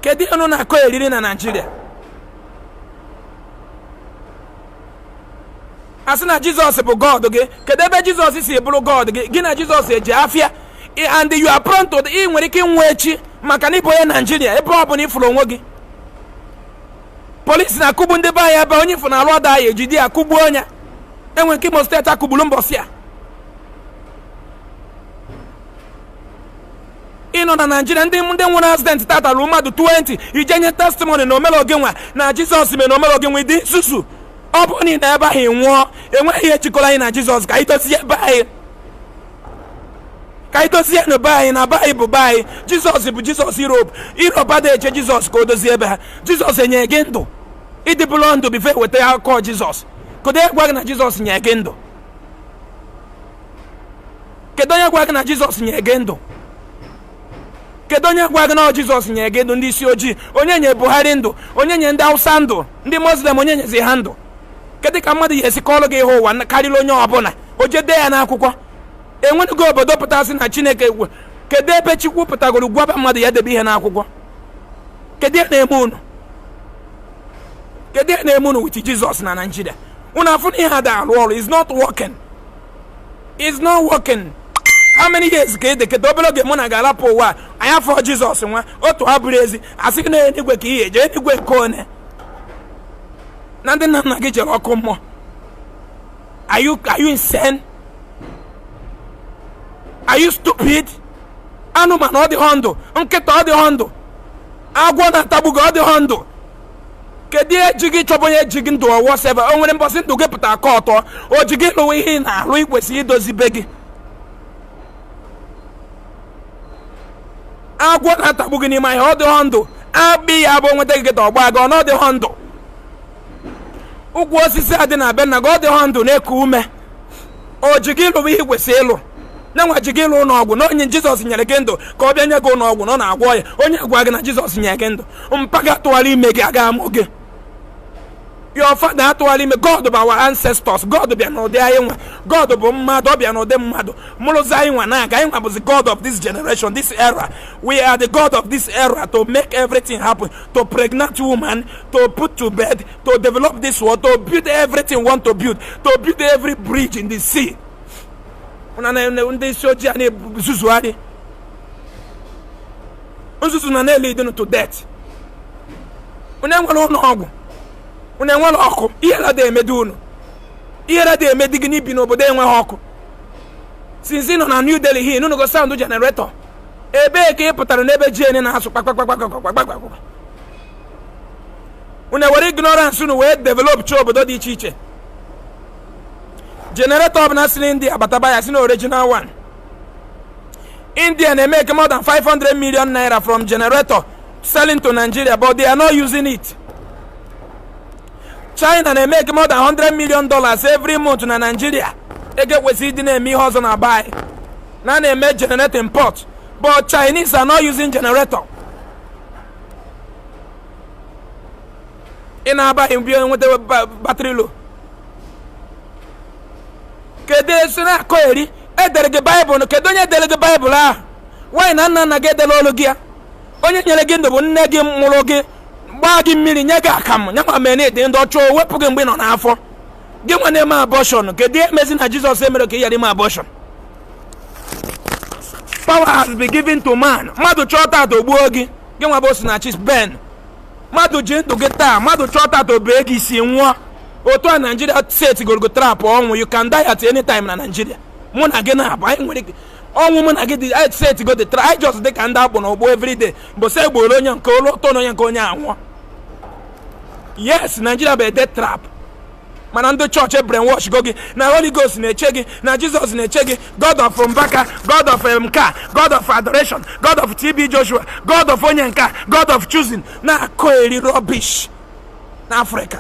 Kedu ihe unu na-akọ eriri na Naijiria? A sị na Jizọs bụ God gị. Kedu ebe Jizọs si bụrụ God gị? Gị na Jizọs eji afịa, and you are prone to, ị nwere ike ịnwụ echi maka na ịbụ onye Naijiria. Ebe ọ bụla ịfụrụ onwe gị, polisi na-akụgbu ndị be anyị. Ebe onye ifụ na-alụ ọda ya, ejide ya, kụgbuo onye enwe nke Imo Steeti akụgburu mbọsị a. Ịnọ na Naijiria, ndị nwere accident tata ruo mmadụ 20. Ije nye testimony na omere oge nwa na Jizọs mere na omere oge nwa. Ịdị nzuzu. Ọ bụrụ na ị na ebe ahụ nwụọ, enweghị ihe jikọrọ anyị na Jizọs. Ka anyị dozie ebe anyị, ka anyị dozie na be anyị, na be anyị bụ be anyị. Jizọs bụ Jizọs Europe. Europe adịghị eche Jizọs ka o dozie ebe ha. Jizọs enye gị ndụ, ịdịbụlọ ndụ before weta akụkọ Jizọs. Kedu onye gwa gị na Jizọs nye gị ndụ? Kedu onye gwa gị na Jizọs nye gị ndụ? Kedu onye gwa gị na Jizọs nye gị ndụ? Ndị isi ojii, onye nye Buhari ndụ? Onye nye ndị Hausa ndụ? Ndị Muslim, onye nyezi ha ndụ? Kedu ka mmadụ ya esi kọọrọ gị ihe ụwa karịrị onye ọbụla o jede ya n'akwụkwọ? Enwenugo obodo pụtasị na Chineke? Kedu ebe Chukwu pụtagoro gwaba mmadụ ya debe ihe n'akwụkwọ? Kedu ihe na-eme unu? Kedu ihe na-eme unu with Jizọs na Naijiria? Unu afụ na ihe ada arụ ọrụ. Is not working, is not working. How many years ka ede? Kedu obere oge mụ na ga-arapụ ụwa anyị afọ Jizọs nwa otu abụrụ ezi asị gị na eluigwe ka ihe eje eluigwe nke one na ndị nna nna gị jere ọkụ mmụọ? Are you insane? Are you stupid? Anụmanụ, ọ dịghọ ndụ. Nkịta, ọ dịghọ ndụ. Agwọ na-atagbu gị, ọ dịghọ ndụ. Kedu ihe ji gị chọba onye ji gị ndụ ọwọ sebe? O nwere mbọsị ndụ gị pụta aka ọtọ o ji gị lụwa ihe ị na-alụ? Ị kwesịrị idozi be gị. Agwọ na-atagbu gị n'ime ahịa, ọ dịghọ ndụ. Akpị ya bụ nweta gị kịta, ọgba gị, ọ na ọ dịghọ ndụ. Ụkwụ osisi a dị na be nna gị, ọ dịghọ ndụ, na-eku ume. O ji gị lụwa ihe kwesịrị ịlụ na nwa ji gị ịlụ ụlọ ọgwụ na onye Jizọs nyere gị ndụ ka ọ bịa nye gị ụlọ ọgwụ na ọ na-agwọ ya? Onye gwa gị na Jizọs nyere gị ndụ? Mpa gị atụgharị ime gị, aga amụ gị. Your father atụgharị ime. God bụ our ancestors. God bịa n'ụdị anyị nwa. God bụ mmadụ, ọ bịa n'ụdị mmadụ mụrụzi anyị nwa na-aga. Anyị nwa bụzi God of this generation, this era. We are the God of this era, to make everything happen, to pregnant woman, to put to bed, to develop this world, to build everything want to build, to build every bridge in the sea. Na ndị isi ojii a na-ezuzugharị nzuzu na na-ele idinu to death. Unu enwere ụlọ ọgwụ, unu enwere ọkụ. Ihere dị emedi unu, ihere dị emedi gị n'ibi n'obodo enweghị ọkụ. Since nọ na New Delhi hin, unu go sound generator. Ebee ka ị pụtara n'ebe GN na-asụ kpakpakpakpakpakpakpakpa? Unu ewere ignorance unu wee develop chi obodo dị iche iche. Generator ọbụla si n'India abataba ya si na original one. India na-emeke more than 500 million naira from generator selling to Nigeria, but they are not using it. China na-emeke more than $100 million every month na Nigeria. Ego kwesịrị ịdị na-eme ihe ọzọ na buy na na-eme generator import, but Chinese are not using generator. Ị na-abaghị mbi nweta battery low. Kedu esi na-akọ eri edere gị Baịbụl? Kedu onye dere gị Baịbụl ahụ? Nwaanyị na nna nna gị edela olu gị ya. Onye nyere gị ndụ bụ nne gị mụrụ gị, gbaa gị mmiri, nye gị akamụ, nye ma mee na-ede ndị ọchọọ wepụ gị mgbe ị nọ n'afọ gị. Nwa na-eme abortion, kedu ihe mezi na Jizọs emere ka ị ghara ime abortion? Power has been given to man. Mmadụ chọọ tata, ogbuo gị. Gị nwa bụ Osinachi Ben, mmadụ ji ndụ gị taa. Mmadụ chọọ tata, obee gị isi, nwụọ. Otu a Naijiria set gorogo trap ọnwụ. You can die at any time na Naijiria. Mụ na gị na-abụ anyị nwere ọnwụ. Mụ na gị dị set go the trap. Anyị just dị ka ndị akpụ na ụgbọ everyday mbọsị egboro onye nke olu ụtọ na onye nke onye anwụọ. Yes, Nigeria bụ a death trap. Mana ndị chọọchị brainwash go gị na Holy Ghost na-eche gị, na Jizọs na-eche gị. God of Mbaka, God of nka, God of adoration, God of TB Joshua, God of onye nka, God of choosing, na-akọ eri rubbish na Africa.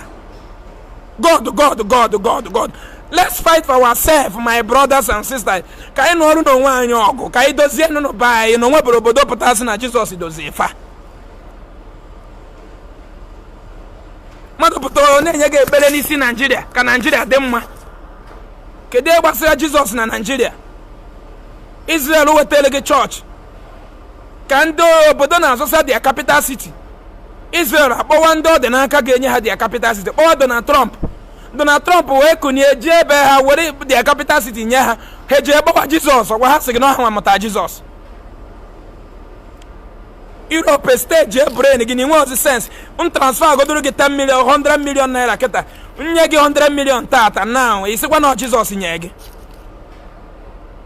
God, God, God, God, God. Let's fight for ourselves, my brothers and sisters. Ka anyị nọọrụ n'onwe anyị ọgụ, ka anyị dozie nụnụ be anyị na onwe bụrụ obodo pụtasị na Jizọs dozie fa. Mmadụ pụtara na-enye gị ekpere n'isi Naijiria ka Naijiria dị mma. Kedu ihe gbasara Jizọs na Naijiria? Israel wetara gị chọọchị ka ndị obodo na-azụsa their capital city. Israel akpọwa ndị ọ dị n'aka ga-enye ha their capital city, kpọwa Donald Trump. Donald Trump wee kunie jee ebe ha were their capital city nye ha. Ha jee gbawa Jizọs ọgwa ha sị gị na ọha nwa mụta Jizọs. Europe stage brain gị na inwe ozi sense m transfer godoro gị 10 million, 100 million naira kịta, nye gị 100 million tata now, isikwa na Jizọs nye gị.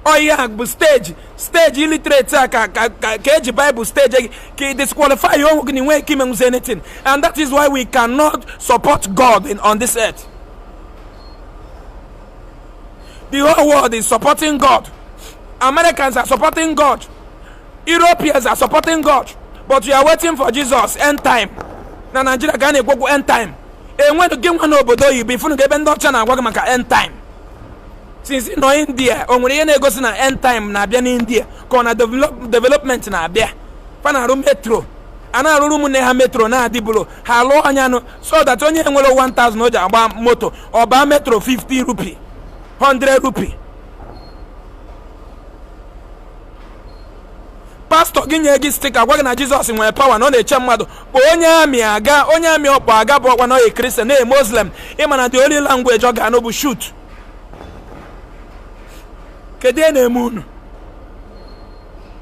Ọ ihe a bụ stage illiterate a ka eji Bible stage gị ka ị disqualify onwe gị na inwe ike imenwuzi anything. And that is why we cannot support God on this earth. The whole world is supporting God. Americans are supporting God, Europeans are supporting God, but you are waiting for Jesus end time. Na Nigeria ka a na-ekwokwu end time. Enweghị gị nwa n'obodo oyibo ifunu ga ebe ndị ọcha na-agwa gị maka end time. Since nọ India, o nwere ihe na-egosi na end time na-abịa n'India ka ọ na development na-abịa? Fa na-arụ metro, a na-arụrụ ụmụnne ha metro na-adịbụlo ha lụọ anyanụ, so that onye nwere 1000 o ji agba moto, ọ baa metro 50 rupee, 100 rupee. Pastọ gị nye gị sticker, gwa gị na Jizọs nwere power, na ọ na-eche mmadụ. Kpọọ onye amị aga, onye amị ọkpọ aga bụ ọkwa na ọ Christian na Muslim. Ịma na the only language ọ ga-anụ bụ shoot. Kedu ihe na-eme unu?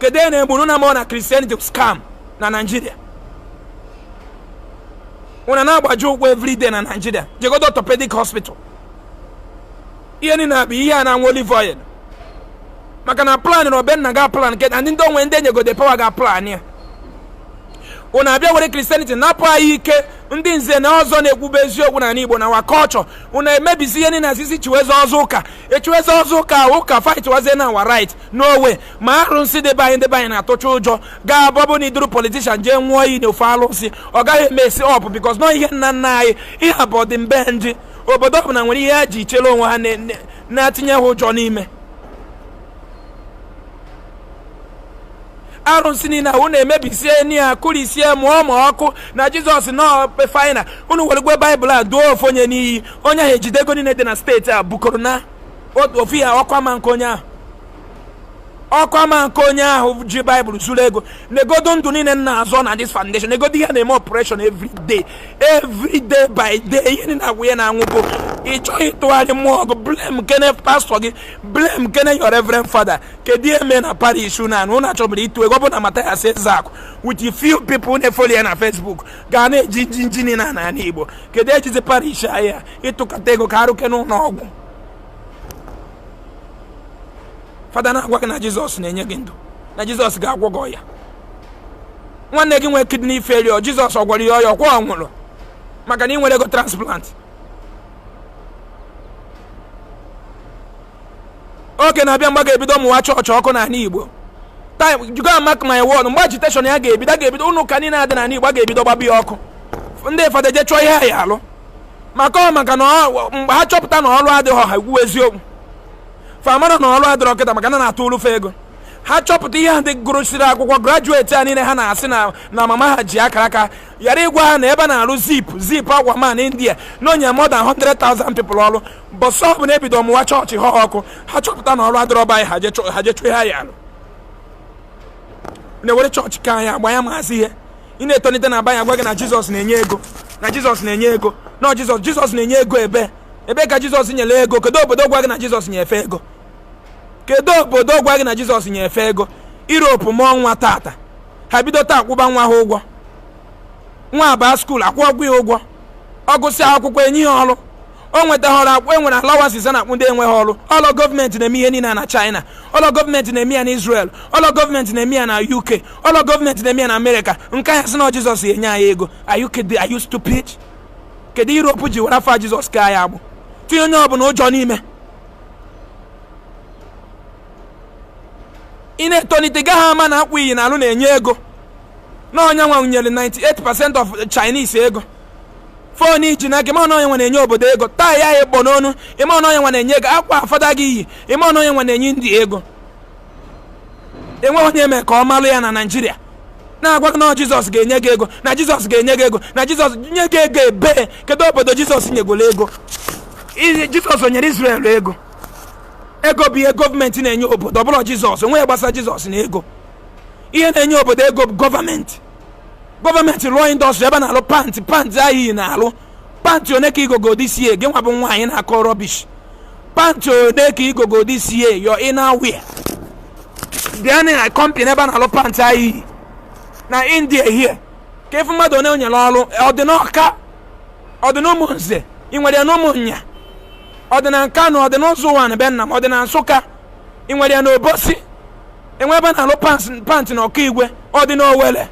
Kedu ihe na-eme unu na ama na Christianity scam na Nigeria? Unu na-agbaji ụkwụ everyday na Nigeria. Jegodo orthopedic hospital. Ihe niile bụ ihe a na-anwụ olive oil, maka na plan na obenna ga plan nke na ndị onwe ndị enyegode power ga plan ya. Unu abịa were Christianity napụ anyị ike. Ndị nze na ọzọ na-ekwube eziokwu n'ala Igbo na wa culture, unu emebisi ihe niile. Asịsị chiweze ọzọ ụka, echiweze ọzọ ụka, ụka fight wazie na our right. No way. Ma arụsị debe anyị, debe anyị na-atụcha ụjọ ga-abụ bụ na iduru politician jee nwụọ iyi na ofe alụsị, ọ gaghị emesi up, because nọ ihe nna nna anyị ihe bụ ọdịmbe ndị obodo ọbụla nwere ihe ha ji chere onwe ha na-atinye ha ụjọ n'ime arụsị niile ahụ. Unu emebisie ya, kụrisie, mụọ ma ọkụ na Jizọs nọ faina. Unu weregwe Baịbụl a duo ofu onye n'iyi, onye ahụ ejide ego niile dị na steeti a bukọrọ na ofu ya. Ọkụ ama nke onye ahụ, ọkụ ama nke onye ahụ ji Baịbụl zuru ego. Negodo ndụ niile nna azọ na this foundation, negodo ihe na-eme operation every day, every day by day. Ihe niile agwụ ya na-anwụ bụ ị chọghị ịtụgharị mmụọ ọgụ. Blame kene pastọ gị, blame kene your reverend father. Kedu ihe mee na parish unu anụ unu achọbụrụ ịtụ ego? Ọ bụ na Mathias Ezeaku with a few people na-efollow ya na Facebook ga na-eji njinji niile na ala Igbo. Kedu ejizi parish anyị ịtụkọta ego ka arụke n'ụlọ ọgwụ? Fada na-agwa gị na Jizọs na-enye gị ndụ, na Jizọs ga-agwọ gị ọya. Nwanne gị nwee kidney failure, Jizọs ọ gwọrọ ya ọya? Ọkwa ọ nwụrụ maka na ị nwere ego transplant. Oge na-abịa mgbe ga-ebido mụwa chọọchị ọkụ n'ala Igbo. Time, you go and mark my word, mgbe agitation ya ga-ebido, ga-ebido ụnụ ụka niile adị n'ala Igbo a ga-ebido gbaba ya ọkụ. Ndị fada je chọọ ihe ha ya alụ maka ọ maka na mgbe ha chọpụta na ọrụ adịghị, ọha ekwu eziokwu, fa mara na ọrụ adịrọ kịta maka na na-atụ olufe ego. Ha chọpụta ihe ndị gụrụsiri akwụkwọ graduate a niile ha na-asị na mama ha ji akara aka ghara ịgwa ha na ebe a na-arụ zip akwa ma na India na onye more than 100,000 people ọrụ bọsọ ọ bụ na ebido mụwa chọọchị ha ọkụ. Ha chọpụta na ọrụ adịrọ anyị, ha je chụọ ihe ha ya alụ na-ewere chọọchị ka anyị agba ya. Maazị ihe ị na-etonite na abanye agwa gị na Jizọs na-enye ego, na Jizọs na-enye ego, na Jizọs na-enye ego. Ebe ka Jizọs nyere ego? Kedu obodo gwa gị na Jizọs nyefe ego? Kedu obodo gwa gị na Jizọs nyefe ego? Europe mụọ nwa tata, ha bido taa kwụba nwa ha ụgwọ. Nwa abaa school, akwụ ọgwụ ya ụgwọ. Ọ gụsịa akwụkwọ, enye ya ọrụ. O nweta ọrụ, akwụ enwere allowances a na-akwụ ndị enweghị ọrụ. Ọlọ gọọmenti na-eme ihe niile na China, ọlọ gọọmenti na-eme ya na Israel, ọlọ gọọmenti na-eme ya na UK, ọlọ gọọmenti na-eme ya na Amerịka. Nke ya sị na Jizọs enye anyị ego. Are you kidding? Are you stupid? Kedu Europe ji were afa Jizọs ka anyị agbụ tinye onye ọbụla ụjọ n'ime? Ị na-etonite gaghị ama na akwa iyi na alụ na-enye ego na onye nwa nyere 98% of Chinese ego. Phone iji n'aka, ịma na onye nwa na-enye obodo ego. Taa ya ịkpọ n'onu, ịma na onye nwa na-enye ego. Akwa afọda gị iyi, ịma na onye nwa na-enye ndị ego. Enweghị onye eme ka ọ malụ ya na Naịjirịa na-agwa gị na Jizọs ga-enye gị ego, na Jizọs ga-enye gị ego, na Jizọs nye gị ego. Ebe kedu obodo Jizọs nyegolo ego? Jizọs o nyere Israel ego? Ego bụ ihe gọọmenti na-enye obodo, ọ bụrụ Jizọs onwe ya gbasara Jizọs na ego. Ihe na-enye obodo ego bụ gọọmenti. Gọọmenti lụọ industry ebe a na-alụ pant ahụ iyi na-alụ Pant one ka igogo this year? Gị nwa bụ nwaanyị na-akọ rubbish, pant one ka igogo this year? Your inner wear, bịa na company ebe a na-alụ pant anyị na India here, ka efu mmadụ one nyere ọrụ. Ọ dị n'Ọka, ọ dị n'Ụmụnze, ị nwere ya n'Ụmụnya, ọ dị na Nkanu, ọ dị n'ụzọ ụwa na be nna m, ọ dị na Nsụka, ị nwere ya n'Obosi, enwe ebe a na-alụ pant na Ọkaigwe, ọ dị n'Owere.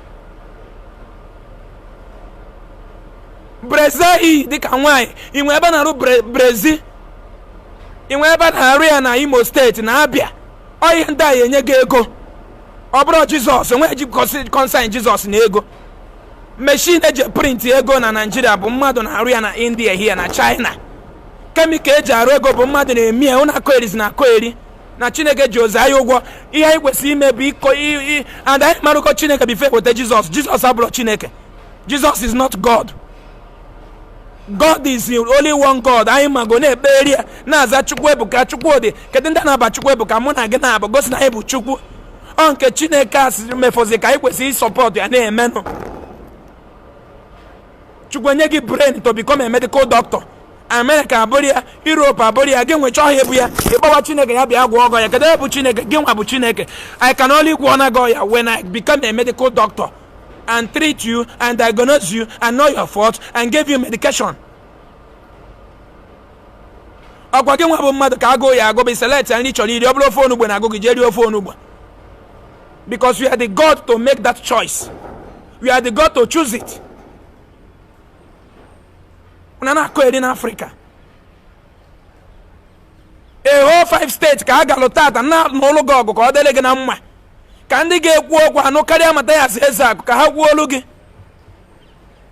Brassiere dịka nwaanyị, ị nwe ebe a na-arụ brassiere, ị nwe ebe a na-arụ ya na Imo Steeti na Abia. Ọ ihe ndị a enye gị ego. Ọ bụrụ Jizọs enweghị ji consign Jizọs na ego. Machine eji print ego na Naijiria bụ mmadụ na-arụ ya na India here na China. Chemical eji arụ ego bụ mmadụ na-eme ya. Ụnụ akọ erizi na akọ eri na Chineke ji ozi anyị ụgwọ. Ihe anyị kwesịrị ime bụ ịkọ and anyị marụkọ Chineke before weta Jizọs. Jizọs abụrụ Chineke. Jesus is not God. God is the only one God. Anyị mago na-ekpe eri ya na-aza Chukwu ebuka, Chukwu ode. Kedu ndị na-aba Chukwu ebuka? Mụ na gị na-abụ gosi na anyị bụ Chukwu. Ọ nke Chineke a sịrị mefọzi ka anyị kwesịrị ịsọpọtụ ya na-emenụ. Chukwu enye gị brain to become a medical doctor. America abụrụ ya, Europe abụrụ ya, gị nwecha ọhịa ebu ya, ịkpọwa Chineke ya bịa gwọọ ọgọ ya. Kedu ebe bụ Chineke? Gị nwa bụ Chineke. I can only gwọ na gị ya when I become a medical doctor and treat you and diagnose you and know your fault and give you medication. Ọkwa gị nwa bụ mmadụ ka agụụ ya agụ bụ select nri chọrọ iri. Ọ bụrụ ofe onugbo na-agụ gị, jee rie ofe onugbo, because you are the God to make that choice. You are the God to choose it. Na na-akọ eri n'Africa, a whole five steeti ka a galụ tata na n'ụlọ gị ọgụ ka ọ dịrị gị na mma, ka ndị ga-ekwu okwu anụ karịa Mathias Ezeaku ka ha kwuo olu gị.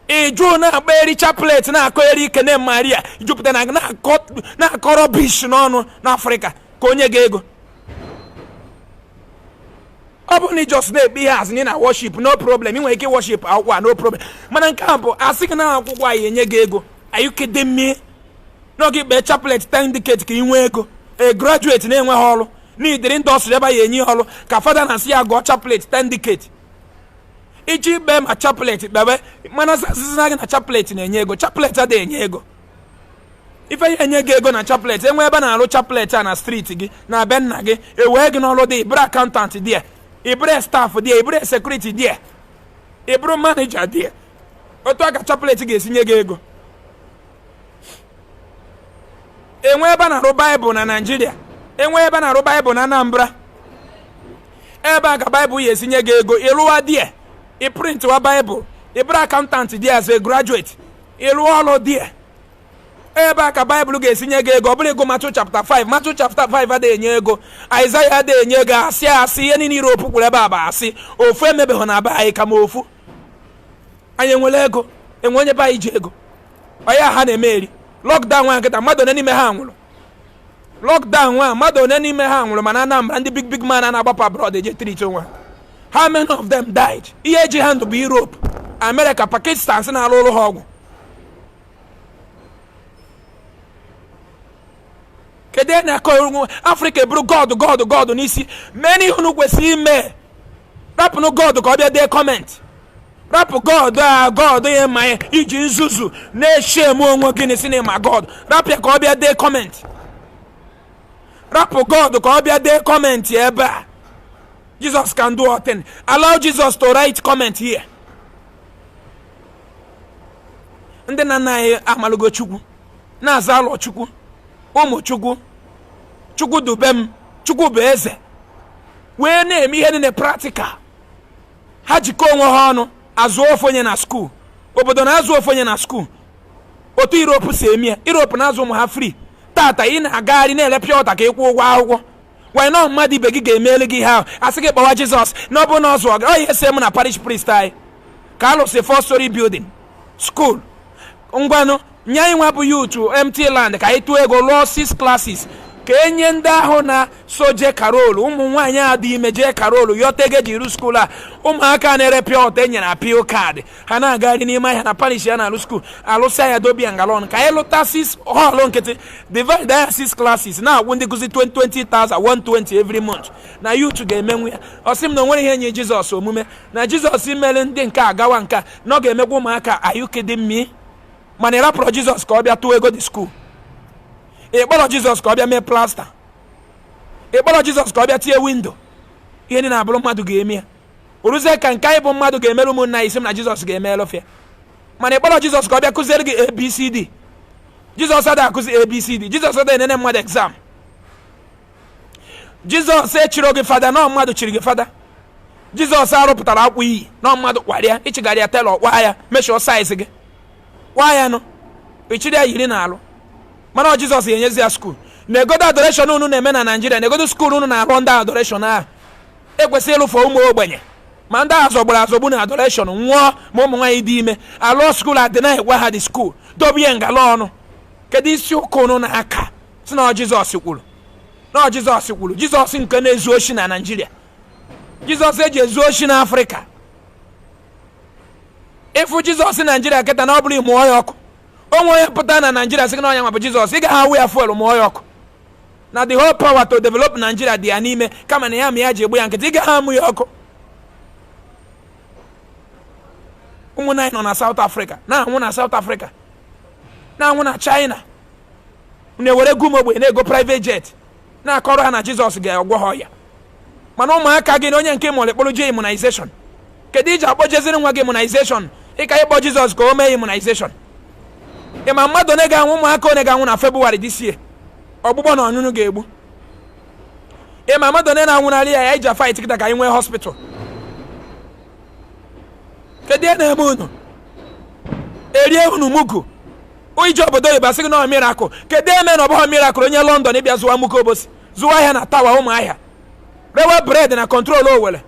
Ịjụ na-akpa eri chaplet, na-akọ eri ikene Maria, jupụta na na-akọ rubbish n'ọnụ n'Afrịka ka onye ga ego. Ọ bụrụ na ị just na-ekpe ihe azụ na worship, no problem. Ị nwere ike worship akwụkwọ a, no problem. Mana nke a bụ asị gị na akwụkwọ anyị enye gị ego anyị kede mmie n'oge ikpe chaplet 10 decade ka ị nwee ego. A graduate na-enweghị ọrụ n'idiri industry ebe ya enye ya ọrụ ka fada na-asị ya gụọ chaplet 10 decade iji ikpe ma chaplet kpebe. Mana asịsịna gị na chaplet na-enye ego. Chaplet adịghị enye ego. Ife ya enye gị ego na chaplet, enwe ebe na-arụ chaplet a na street gị na be nna gị, ewee gị n'ọrụ dị, ịbụrụ accountant dị ya, ịbụrụ staff dị ya, ịbụrụ security dị ya, ịbụrụ manager dị ya. Otu a ka chaplet ga-esi nye gị ego. Enwe ebe na-arụ baịbụl na Naijiria, enwe ebe na-arụ baịbụl na Anambra, ebe a ka baịbụl ya esi nye gị ego. Ịlụwa di ya, ị printwa baịbụl, ịbụrụ accountant dị as a graduate, ịlụọ ọrụ dị ya, ebe a ka baịbụl ga-esi nye gị ego. Ọ bụrụ ego Matthew chapter 5, Matthew chapter 5 adịghị enye ego. Isaiah adịghị enye ego. Asị asị ihe niile Europe kwuru ebe a bụ asị. Ofu emebeghị na be anyị kama ofu anyị enwere ego, enwe onye be anyị ji ego onye ha na-eme eri. Lockdown nwa nkịta, mmadụ one n'ime ha nwụrụ? Lockdown nwa, mmadụ one n'ime ha nwụrụ? Mana Anambra, ndị big big man a na-agbapụ abroad eje treat onwe ha, how many of them died? Ihe eji ha ndụ bụ Europe, America, Pakistan si na-arụ ụlọ ha ọgwụ. Kedu ihe na-akọ Afrịka eburu God God God n'isi? Mee n'ihe unu kwesịrị ime. Rapụnụ God ka ọ bịa dee comment. Rapụ God a, God ya ma ya iji nzuzu na-eshi eme onwe gị na sinima. God, rapụ ya ka ọ bịa dee comment. Rapụ God ka ọ bịa dee comment ebe a. Jesus can do all things. Allow Jesus to write comment here. Ndị nna nna anyị amalụgo Chukwu, na-aza alọ Chukwu, ụmụ Chukwu, Chukwu dube m, Chukwu bụ eze, wee na-eme ihe niile practical. Ha jikọ onwe ha ọnụ azụ ofu onye na school, obodo na-azụ ofu onye na school. Otu Europe si eme ya, Europe na-azụ ụmụ ha free. Tata ị na-agagharị na-ele pịa ụta ka ị kwụọ ụgwọ akwụkwọ. Why nọ mmadụ ibe gị ga-emelu gị ihe ahụ? Asị gị kpọwa Jizọs na ọ bụ na ọ zụọ gị. Ọ ihe se m na parish priest anyị ka alụsị 4 story building school. Ngwanụ, nye anyị nwa bụ youth empty land ka anyị tụọ ego lụọ 6 classes ka enye ndị ahụ na so jee karolu. Ụmụ nwaanyị a dị ime jee karolu yọta ego eji ru school a. Ụmụaka na-ere pịa ọta enyere appeal card, ha na-agagharị n'ime ahịa na parish ya na-alụ school, alụsịa ya dobia ngalọn ka anyị lụta 6 hall nkịtị, divide ya 6 classes, na-akwụ ndị nkụzi 20,000, 120 every month na youth ga-emenwu ya. Ọ sị m na o nwere ihe nye Jizọs omume na Jizọs mere ndị nke agawa nke a na ọ ga-emekwa ụmụaka. Are you kidding me? Mana ị rapụrụ Jizọs ka ọ bịa tụọ ego dị school, ị kpọrọ Jizọs ka ọ bịa mee plaster, ị kpọrọ Jizọs ka ọ bịa tinye window. Ihe ndị na-abụrụ mmadụ ga-eme ya oruzie ka nke anyị bụ mmadụ ga-emere ụmụnna anyị, isi m na Jizọs ga-eme elofia. Mana ị kpọrọ Jizọs ka ọ bịa kụziere gị ABCD. Jizọs ada akụzi ABCD. Jizọs ada enene mmadụ exam. Jizọs echiri gị fada, nọ mmadụ chiri gị fada. Jizọs arụpụtara akwa iyi, nọ mmadụ kwarịa ịchịgara ya tailor kwa ya measure size gị kwa ya nụ, ịchịrị ya yiri na alụ. Mana ọ Jizọs ga-enyezi ya school na egodo adoration unu na-eme na Naijiria, na egodo school unu na-arụ ndị adoration ahụ ekwesịghị ịlụfe ụmụ ogbenye, ma ndị azọgburu azọgbu na adoration nwụọ, ma ụmụ nwaanyị dị ime alụọ school adịna gwa ha dị school dobie ngala ọnụ. Kedu isi ụka unu na-aka si na ọ Jizọs kwuru, na ọ Jizọs kwuru? Jizọs nke na-ezu oshi na Naijiria, Jizọs eji ezu oshi n'Afrịka. Ịfụ Jizọs Naijiria kịta na ọ bụrụ mụọ ya ọkụ, onwe onye pụta na Naijiria sị na ọnya nwa bụ Jizọs, ị gaghị awụ ya fuel mụọ ya ọkụ. Na the whole power to develop Nigeria dị ya n'ime, kama na ya ma ya ji egbu ya nkịtị, ị gaghị amụ ya ọkụ. Ụmụnne anyị nọ na South Africa na-anwụ, na South Africa na-anwụ, na China na-ewere gum ogbenye na-ego private jet na-akọrọ ha na Jizọs ga-agwọ ha ọya. Mana ụmụaka gị na onye nke mụrụ ekpụrụ je immunization, kedu iji akpọjeziri nwa gị immunization? Ịka ịkpọ Jizọs ka o mee immunization. Ị ma mmadụ one ga-anwụ, ụmụaka one ga-anwụ na February this year, ọgbụgbọ na ọnyụnyụ ga-egbu? Ị ma mmadụ one na-anwụnarị ya ya iji fight kịta ka anyị nwee hospital? Kedu ihe na-eme unu? Erie unu mugu ije obodo oyibo, asị gị na miracle. Kedu eme na ọ bụghị miracle onye London ịbịa zụwa mugu obosi, zụwa ahịa na tawa Ụmụahịa, rewe bread na control Owere,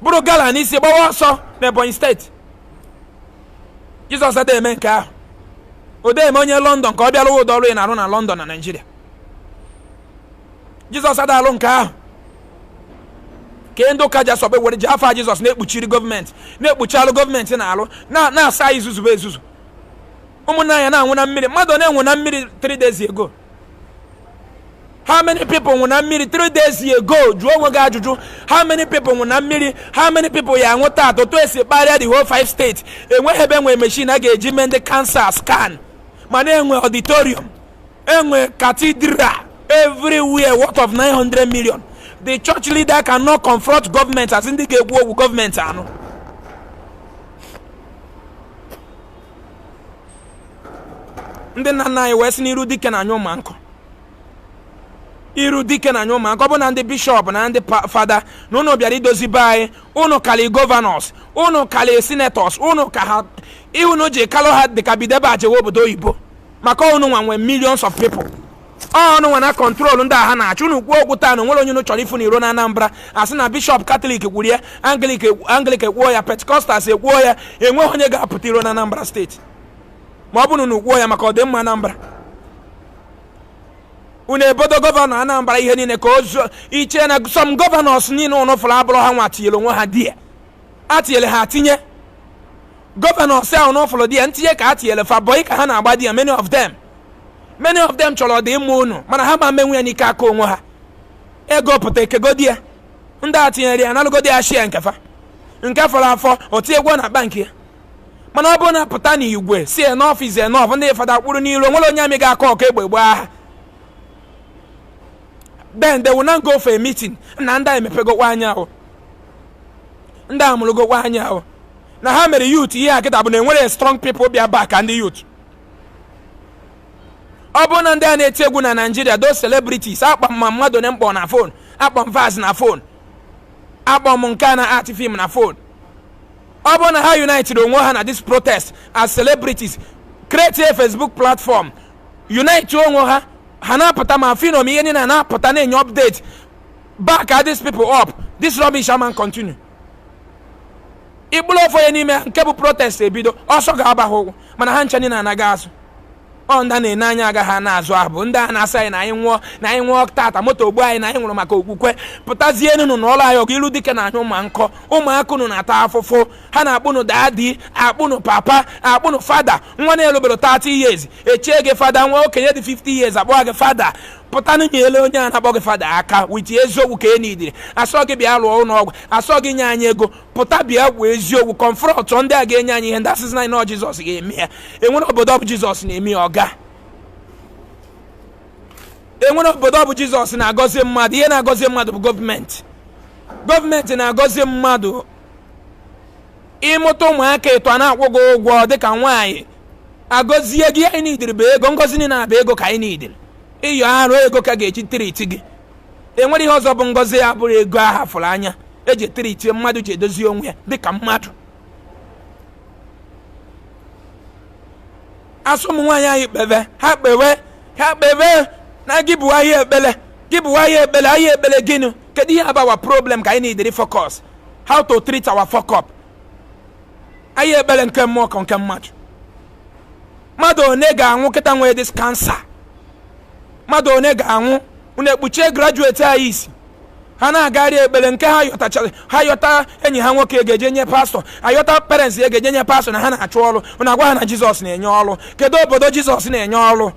bụrụ gala n'isi gbawa ọsọ na Ebonyi Steeti? Jizọs ada eme nke ahụ. Ode eme onye London ka ọ bịa rụwa ụdọ ọrụ ị na-arụ na London na Naijiria. Jizọs ada alụ nke ahụ. Ke ndị ụka ji asọgbe were ji afa Jizọs na-ekpuchiri gọọmenti, na-ekpuchi alụ gọọmenti na-alụ, na-asa izuzu bụ ezuzu. Ụmụnne anyị na-anwụ na mmiri. Mmadụ na-enwu na mmiri 3 days ago. How many people nwụ na mmiri 3 days ago? Jụọ onwe gị ajụjụ. How many people nwụ na mmiri? How many people ya anwụ taa? Otu esi kparịa the whole five states, enweghị ebe enwe machine a ga-eji mee ndị cancer scan, mana enwe auditorium, enwe cathedral everywhere worth of 900 million. The church leader cannot confront government as ndị ga-ekwu okwu gọọmenti anụ. Ndị nna nna anyị wee sị n'iru dike na anya ụma nkụ, iru dike na anya ụma nkụ. Ọ bụ na ndị bishọp na ndị fada na unu bịara idozi be anyị, unu kali governors, unu kali senators, unu ka ha ihe unu ji kalụ ha dịka bidebe ajewe obodo oyibo, maka unu nwa nwe millions of people, ọnụ nwa na control ndị a ha na-achụ. Unu kwuo okwu taa na onwere onye unu chọrọ ifu n'iro na Anambra, asị na bishọp Katọlik kwuru ya, Anglican ekwuo ya, Pentecostals ekwuo ya, enweghị onye ga-apụta iro na Anambra Steeti ma ọ bụrụ na unu kwuo ya maka ọdịmma Anambra. Unu ebodo gọvanọ Anambra ihe niile ka o zuo iche na some governors niile unu fụrụ abụrụ ha nwa tinyere onwe ha di ya, a tinyere ha atinye. Governors ahụ unu fụrụ di ya ntinye ka a tinyere fa boy ka ha na-agba di ya. Many of them chọrọ ọdịmma unu, mana ha ma menwu ya n'ike aka onwe ha. Ego pụta ekegodi ya, ndị a tinyere ya analụgodi ya share nke fa, nke fọrọ afọ o tinyegwo na akpa nke ya. Mana ọ bụrụ na pụta n'igwe si enough is enough, ndị fada kwuru n'iru, nwere onye amị ga-akọ ọkọ egbe gbaa ha. Then they will not go for a meeting na ndị a emepegokwa anya ahụ, ndị a mụrụgokwa anya ahụ na ha mere youth ihe a kịta bụ na enwere strong people bịa back ndị youth. Ọ bụrụ na ndị a na-eti egwu na Nigeria, those celebrities, akpọ m mmadụ na mkpọ na phone, akpọ m Vaz na phone, akpọ m nke a na art film na phone, ọ bụrụ na ha united onwe ha na this protest as celebrities, create a Facebook platform, unite onwe ha, ha na-apụta ma finom ihe niile na-apụta na-enye update, back these people up, this rubbish ama continue. Ikpụrụ ofe onye n'ime nke bụ protest ebido, ọsọ ga-aba ha ụkwụ, mana ha ncha niile anaghị azụ. Ọ ndị a na-ene anya agaghị a na-azụ ahụ bụ ndị a na-asị anyị na anyị nwụọ, na anyị nwụọ tata moto ogbu anyị, na anyị nwụrụ maka okwukwe. Pụtazie nụ n'ụlọ anyị ọgụ ilu dike na anya ụma nkọ. Ụmụaka unu na-ata afụfụ, ha na-akpụnụ daddy, akpụnụ papa, akpụnụ fada. Nwa na-erubere 30 years echie gị fada, nwa okenye dị 50 years akpọọ gị fada. Pụtanụ nyere onye a na-akpọ gị fada aka with eziokwu ka e nidiri. Asọ gị bịa lụọ ụlọ ọgwụ, asọ gị nye anyị ego, pụta bịa gwuo eziokwu, confront ndị a ga-enye anyị ihe ndị asịsị na Jizọs ga-eme ya. Enwere obodo ọ bụ Jizọs na-eme ya ọga? Enwere obodo ọ bụ Jizọs na-agọzi mmadụ? Ihe na-agọzi mmadụ bụ gọọmenti. Gọọmenti na-agọzi mmadụ. Ịmụta ụmụaka ịtọ a na-akwụ gị ụgwọ dịka nwaanyị agọzie gị. Anyị nidiri bụ ego. Ngọzi niile na-abụ ego ka anyị nidiri. Ịyọ arụ ego ka ga-eji treat gị. Enwere ihe ọzọ bụ ngọzi ya bụrụ ego ahụ fụrụ anya eji treat mmadụ, ji edozi onwe ya dịka mmadụ. Asụ ụmụ nwaanyị anyị kpebe, ha kpewe, ha kpebe na gị bụ ahịa ekpele, gị bụ ahịa ekpele, ahịa ekpele gịnị? Kedu ihe bụ our problem ka anyị nidiri focus? How to treat our fuck up. Ahịa ekpere nke mmụọ ka nke mmadụ. Mmadụ one ga-anwụ kịta nwee this cancer? Mmadụ one ga-anwụ? Unu ekpuchie graduate anyị isi, ha na-agagharị ekpere nke ha yọtachara. Ha yọta enyi ha nwoke ga-eje nye pastọ, ayọta parents ya ga-eje nye pastọ na ha na-achụ ọrụ. Unu agwa ha na Jizọs na-enye ọrụ. Kedu obodo Jizọs na-enye ọrụ?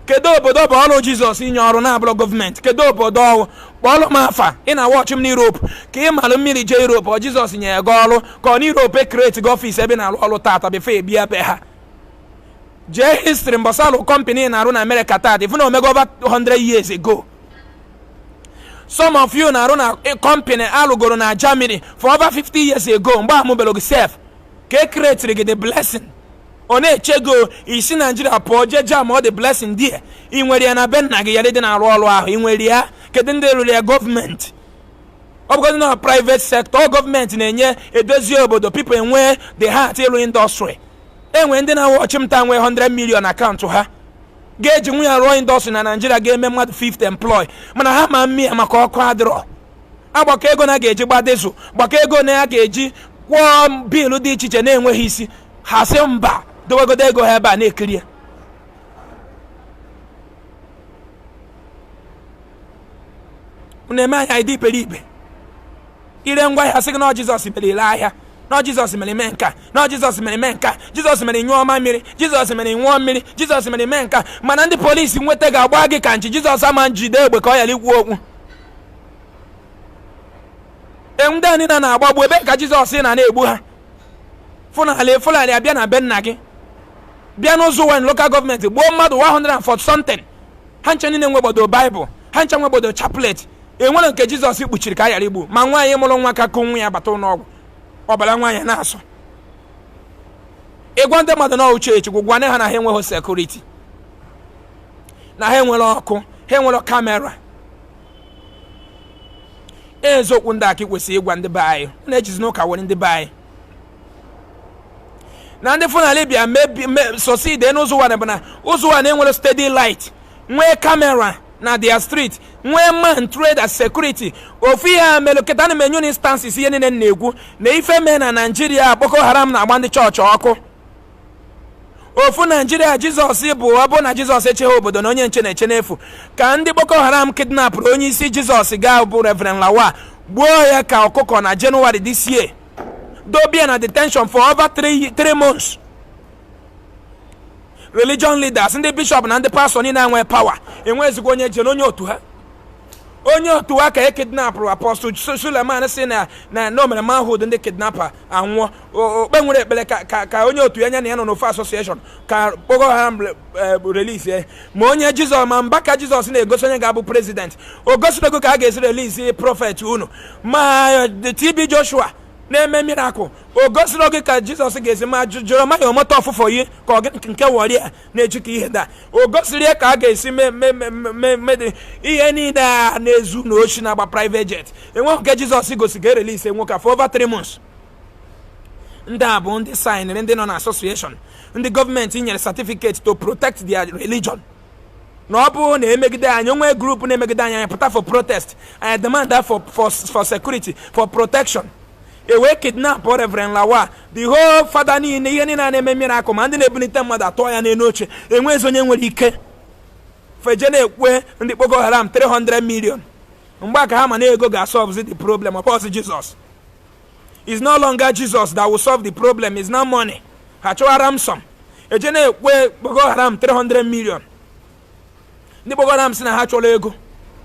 Kedu obodo bụ ọrụ Jizọs inye ọrụ na-abụrụ gọọmenti? Kedu obodo ọwụ? Kpọọrọ m afa. Ị na-awọchị m n'Europe ka ị malụ mmiri jee Europe, ọ Jizọs nyere gị ọrụ ka ọ n'Europe create gị office ebe ị na-arụ ọrụ tata before ebia be ha? Jee history mbọsalụ company na-arụ na America tata, ifu na omego over 100 years ago. Some of you na-arụ na company alụgoro na Germany for over 50 years ago, mgbe amụbelo gị sef ka e creatiri gị the blessing. Ọ na-eche go isi Naijiria pụọ jee jam ọ the blessing there. Ị nwere ya na be nna gị ya dị na-arụ ọrụ ahụ? Ị nwere ya? Kedu ndị rụrụ ya? Gọọmenti. Ọ bụgodị na private sector, gọọmenti na-enye edozi obodo. People enwee the heart ịrụ industry. Enwe ndị na-awa ọchịmta nwee 100 million akaụntụ ha ga-eji nwunye rụọ industry na Naijiria ga-eme mmadụ 50 employ, mana ha ma mmi ya maka ọkụ adịrọ. Agbakọ ego na ga-eji gba diesel, gbakọ ego na ya ga-eji kwụọ bill dị iche iche na-enweghị isi. Ha sị mba, dowegodo ego ha ebe a na-ekiri ya. Unu eme anyị dị iberibe. Ire ngwa ahịa, sị gị na Jizọs mere ile ahịa, na Jizọs mere mee nka, na Jizọs mere mee nka, Jizọs mere nyụọ mamịrị, Jizọs mere ṅụọ mmiri, Jizọs mere mee nka. Mana ndị polisi nweta ga-agba gị ka nchi. Jizọs ama njide egbe ka ọ ghara ikwu okwu. Ndị a niile na-agbagbu, ebe ka Jizọs na na-egbu ha? Fulani, Fulani abịa na be nna gị, bịa n'ụzọ wen local government, gbuo mmadụ 140 something. Ha nche niile nwegbodo Baịbụl, ha nche nwegbodo chaplet. Enwere nke Jizọs kpuchiri ka a ghara igbu ma nwaanyị mụrụ nwa ka kụ nwa ya bata ụlọọgwụ, ọbara nwaanyị na-asụ. Ịgwa ndị mmadụ na uche echukwu, gwa ha na ha enweghị security, na ha enwere ọkụ, ha enwere camera. Eziokwu ndị aka kwesịrị ịgwa ndị be anyị na-ejizi n'ụka were ndị be anyị na ndị Fulani bịa mebi succeed n'ụzọ ụwa bụ na ụzọ ụwa na-enwere steady light, nwee camera na their street, nwee man trained as security. Ofu ihe a mere kịta na m enye instances. Ihe niile na-ekwu na ife mee na Naijiria, Boko Haram na-agba ndị chọọchị ọkụ. Ofu Naijiria Jizọs bụ, ọ bụ na Jizọs echeghị obodo na onye nche na-eche n'efu, ka ndị Boko Haram kidnapụrụ onye isi Jizọs gaa bụ Reverend Lawa, gbuo ya ka ọkụkọ na January this year, dobia na detention for over 3 months. Religion leaders, ndị bishọp na ndị pastọ niile enwe power, enwezigbo onye jere onye otu ha, onye otu ha ka e kidnapụrụ. Apostle Suleman si na o mere manhood, ndị kidnapper anwụọ. Okpe nwere ekpere ka onye otu ya nya na ya nọ n'ofu association ka Boko Haram release. Ma onye Jizọs ma mba ka Jizọs na-egosi onye ga-abụ president, o gosiri ka a ga-esi release prophet unu. Ma TB Joshua na-eme miracle, o gosiri oge ka Jizọs ga-esi. Ma Jeremaya omoto ọfụfọ yi ka ọ nke wọrị ya na-eji ka ihe daa, o gosiri ya ka a ga-esi mee ihe niile a na-ezu na ochi na-agba private jet. Enweghị nke Jizọs gosi ka e release nwoke for over 3 months. Ndị a bụ ndị signịrị, ndị nọ na association, ndị gọọmenti nyere certificate to protect their religion, na ọ bụrụ na emegide anyị, onwe group na-emegide anyị, anyị pụta for protest, anyị demand for security, for protection. E wee kidnap Reverend Lawa, the whole fada niile, ihe niile a na-eme miracle, ma ndị na-ebulite mmadụ atọ ya n'elu oche, enwezi onye nwere ike feje na-ekwe ndị Boko Haram 300 million. Mgbe a ka ha ma na ego ga-solve the problem of course. Jesus is no longer Jesus that will solve the problem, is now money. Ha chọwa ransom, eje na-ekwe Boko Haram 300 million. Ndị Boko Haram sị na ha chọrọ ego,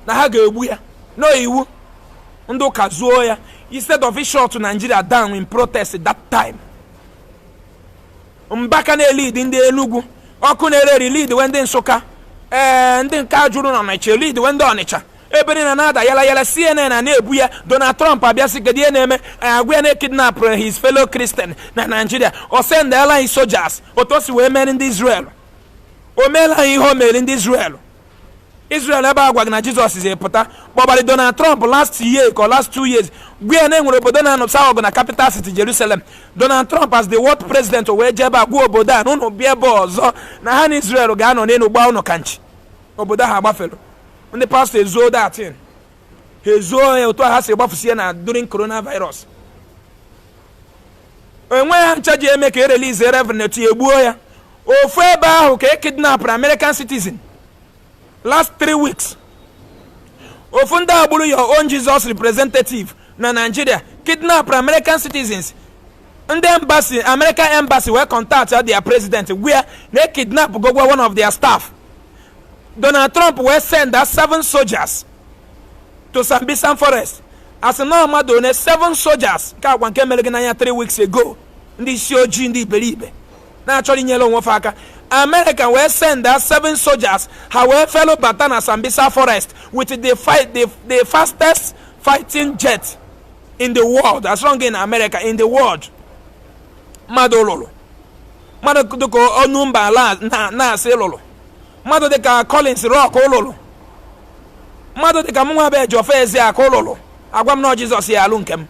na ha ga-egbu ya no iwu. Ndị ụka zuo ya instead of shut Nigeria down in protest that time. Mbaka na-elead ndị Enugu, ọkụ na-ere lead we ndị Nsụka, ee, ndị nke a jụrụ na Ọnịcha lead we ndị Ọnịcha. Ebe niile na-ada yala yala, CNN a na-ebu ya. Donald Trump abịasị, kedu ihe na-eme? Agwa ya na kidnap his fellow Christian na Nigeria. O sendela anyị soldiers, otu o si wee mere ndị Israel. O meela anyị ihe o mere ndị Israel. Israel ebe a gwa gị na Jizọs si pụta kpọbara Donald Trump last year ka last 2 years, gwa ya na enwere obodo na-anụsa ọgụ na capital city Jerusalem. Donald Trump as the world president wee jee ebe a gwa obodo a na ụnụ bịa ebe ọzọ, na ha na Israel ga-anọ n'elu gbaa ụnụ ka nchi. Obodo ahụ agbafere. Ndị pastọ ezuo datin, ha ezuo ya otu a ha si gbafusie na during coronavirus. Enweghị ha ncha ji eme ka e release Reverend etu egbuo ya. Ofu ebe ahụ ka e kidnapụrụ American citizen last 3 weeks. Ofu ndị agburu your own Jesus representative na Nigeria kidnap American citizens. Ndị embassy, American embassy, wee contact their president, where na kidnap gogwa one of their staff. Donald Trump wee send us seven soldiers to Sambisa Forest. Asị na mmadụ one, seven soldiers nke agwa nke mere gị n'anya 3 weeks ago. Ndị isi ojii, ndị iberibe na-achọrọ inyere onwe fa aka. America wee send us seven soldiers, ha wee felu bata na Sambisa Forest with the fastest fighting jet in the world, as long in America, in the world. Mmadụ lụrụ mmadụ dịka ọnụ mba ala na-asị lụrụ mmadụ dịka Collins Rock, lụrụ mmadụ dịka m nwa bụ Ejiofor Ezeakụ lụrụ. Agwa m na Jizọs ya alụ nke m.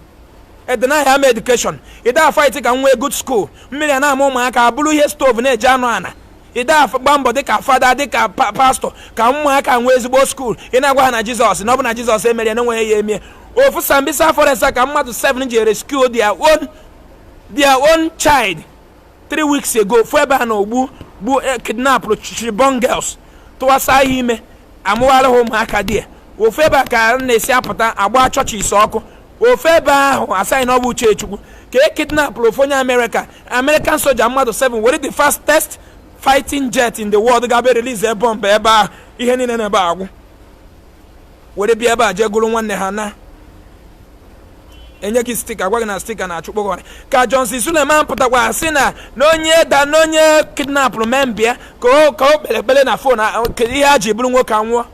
Edeny am education, ide fight ka m nwee good school. Mmiri a na-ama ụmụaka abụrụ ihe stove na-eji anụ ana. Ide gba mbọ dịka fada, dịka pastọ, ka ụmụaka nwee ezigbo school. Ị na-agwa ha na Jizọs, na ọ bụ na Jizọs emere na enweghị ya emie. Ofu Sambisa Forest ka mmadụ 7 ji rescue their own child 3 weeks ago. Fu ebe a na ogbu gbu kidnap Chibok girls, tụwasa ha ime, amụgharị ha ụmụaka dị ya. Ofu ebe a ka a na-esi apụta agba chọọchị ise ọkụ. Ofu ebe ahụ asaghị na ọ bụ uche Chukwu ka e kidnapụrụ ofu onye Amerịka, American soja mmadụ 7, were the fastest fighting jet in the world ga-abịa release bomb ebe ahụ, ihe niile na-ebe agwụ, were bịa ebe a jee gụrụ nwanne ha na enye gị sticker, gwa gị na sticker na-achụkpọ gị. Ka Johnson Suleman pụtakwa sị na onye da na onye kidnapụrụ membịa ka o kpere ekpere na phone, kedu ihe a ji bụrụ nwoke anwụọ?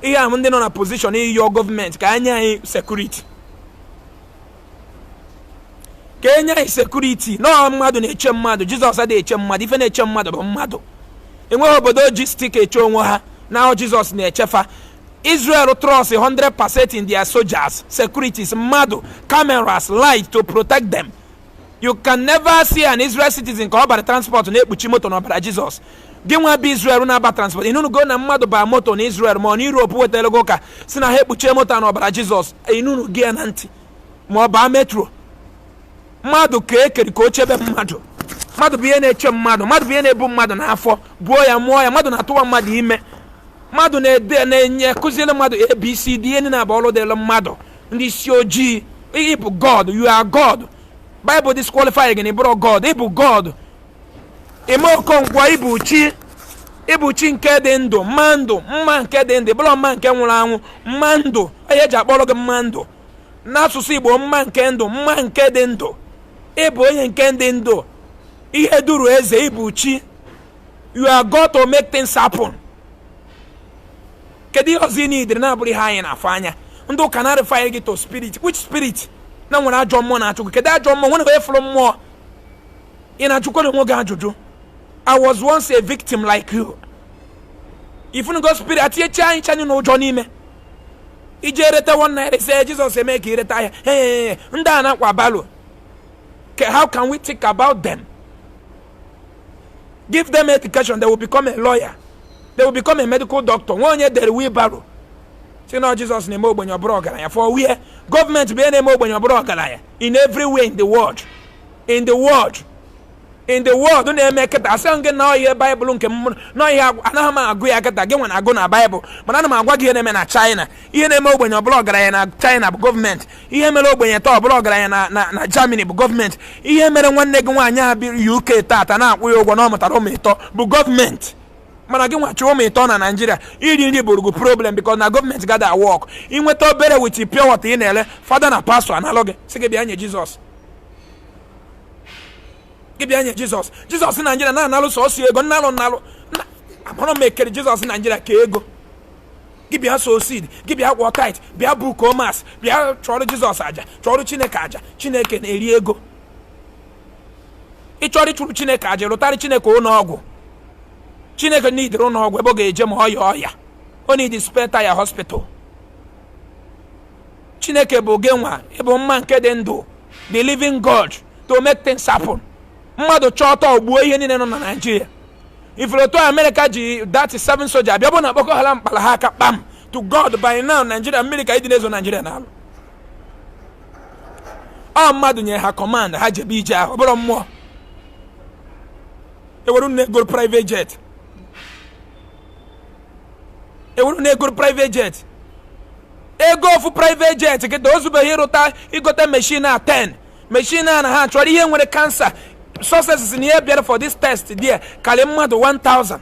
Ihe ahụ ndị nọ na position ịyọ gọọmenti ka enye anyị security, ka enye anyị security. Nọọ mmadụ na-eche mmadụ. Jizọs adịghị eche mmadụ. Ife na-eche mmadụ bụ mmadụ. Enweghị obodo ji sticker eche onwe ha na Jizọs na-echefa. Israel trust 100% in their soldiers, securities, mmadụ, cameras, light to protect them. You can never see an Israel citizen ka ọ bara transport na-ekpuchi moto n'ọbara Jizọs. Gị nwa bụ Israel na-aba transport, ịnụnụgo na mmadụ baa moto na Israel ma ọ na Europe wetara gị ụka si na ha ekpuchie moto n'ọbara Jizọs? Ịnụnụ gị ya na ntị ma ọ baa metro. Mmadụ ka ekere ka o chebe mmadụ. Mmadụ bụ ihe na-eche mmadụ. Mmadụ bụ ihe na-ebu mmadụ n'afọ, buo ya, mụọ ya. Mmadụ na-atụwa mmadụ ime. Mmadụ na-ede, na-enye, kụziere mmadụ ABCD. Ihe niile bụ ọrụ dịrị mmadụ. Ndị isi ojii, ịbụ God, you are God. Bible disqualify gị na ịbụrụ God. Ịbụ God. Ime Okonkwo, ịbụ chi, ịbụ chi nke dị ndụ, mma ndụ, mma nke dị ndụ. Ịbụrụ mma nke nwụrụ anwụ, mma ndụ. Onye eji akpọrọ gị mma ndụ n'asụsụ Igbo, mma nke ndụ, mma nke dị ndụ. Ịbụ onye nke dị ndụ, ihe duru eze. Ịbụ chi. You are God to make things happen. Kedu ihe ọzọ ị niidere na-abụrụ ihe anyị na-afụ anya? Ndị ụka na-refer gị to spirit. Which spirit? Na nwere ajọ mmụọ na-achụ gị. Kedu ajọ mmụọ? Nwere onye fụrụ mmụọ? Ị na-ajụkwa onwe gị ajụjụ. I was once a victim like you. Ifunugo spirit atinyecha anyị chanyụ n'ụjọ n'ime iji erete ₦1 sị Jizọs eme ka ireta ahịa. Hey, ndị a na-akwa balo, how can we think about them? Give them education, they will become a lawyer, they will become a medical doctor. Nwa onye dere wheelbarrow si na Jizọs na-eme ogbenye ọbụrụ ọgaranya. For where? Gọọmenti bụ ihe na-eme ogbenye ọbụrụ ọgaranya in every way in the world, in the world, in the world na-eme kịta. Asị gị na ihe Baịbụl nke m na ihe anaghị m agụ ya kịta. Gị nwe na-agụ na Baịbụl, mana ana m agwa gị ihe na-eme na China. Ihe na-eme ogbenye ọbụla ọgaranya na China bụ gọọmenti. Ihe mere ogbenye taa ọbụla ọgaranya na Germany bụ gọọmenti. Ihe mere nwanne gị nwaanyị a bi UK tata na-akwụ ya ụgwọ na ọ mụtara ụmụ ịtọ bụ gọọmenti. Mana gị nwachi ụmụ ịtọ na Naijiria, iri nri bụrụ gị problem because na gọọmenti gada work. Inweta obere with pure water ị na-ele, fada na pastọ analụ gị, sị gị bịa nye Jizọs, gị bịa nye Jizọs. Jizọs Naijiria na-analụ sọsọ ego nnalụ nnalụ. Amara m ekere Jizọs Naijiria ka ego gị bịa sow seed, gị bịa gwọ tithe, bịa book mass, bịa chọrọ Jizọs aja, chọrọ Chineke aja. Chineke na-eri ego. Ị chọrọ ịchụrụ Chineke aja, rụtarị Chineke ụlọ ọgwụ. Chineke n'idiri ụlọ ọgwụ ebe ọ ga-eje ma ọya ọya, ọ need spare tire hospital. Chineke bụ gị nwa ịbụ mma nke dị ndụ, the living God, to make things happen. Mmadụ chọọ ọtọ gbuo ihe niile nọ na Naijiria. Ifuru otu Amerịka ji that seven soja bịa bụ na Boko Haram kpara ha aka kpam to God. By now Naijiria mmiri ka ịdị na-ezo Naijiria n'alụ. Ọ mmadụ nyere ha command ha jebe ije ahụ, ọ bụrụ mmụọ ewere na egoro private jet, ewere na-egoro private jet. Ego ofu private jet kịta o zubeghị ịrụta igote machine a 10 machine a na ha chọrọ ihe nwere cancer success na ihe bịara for this test there karị mmadụ 1000,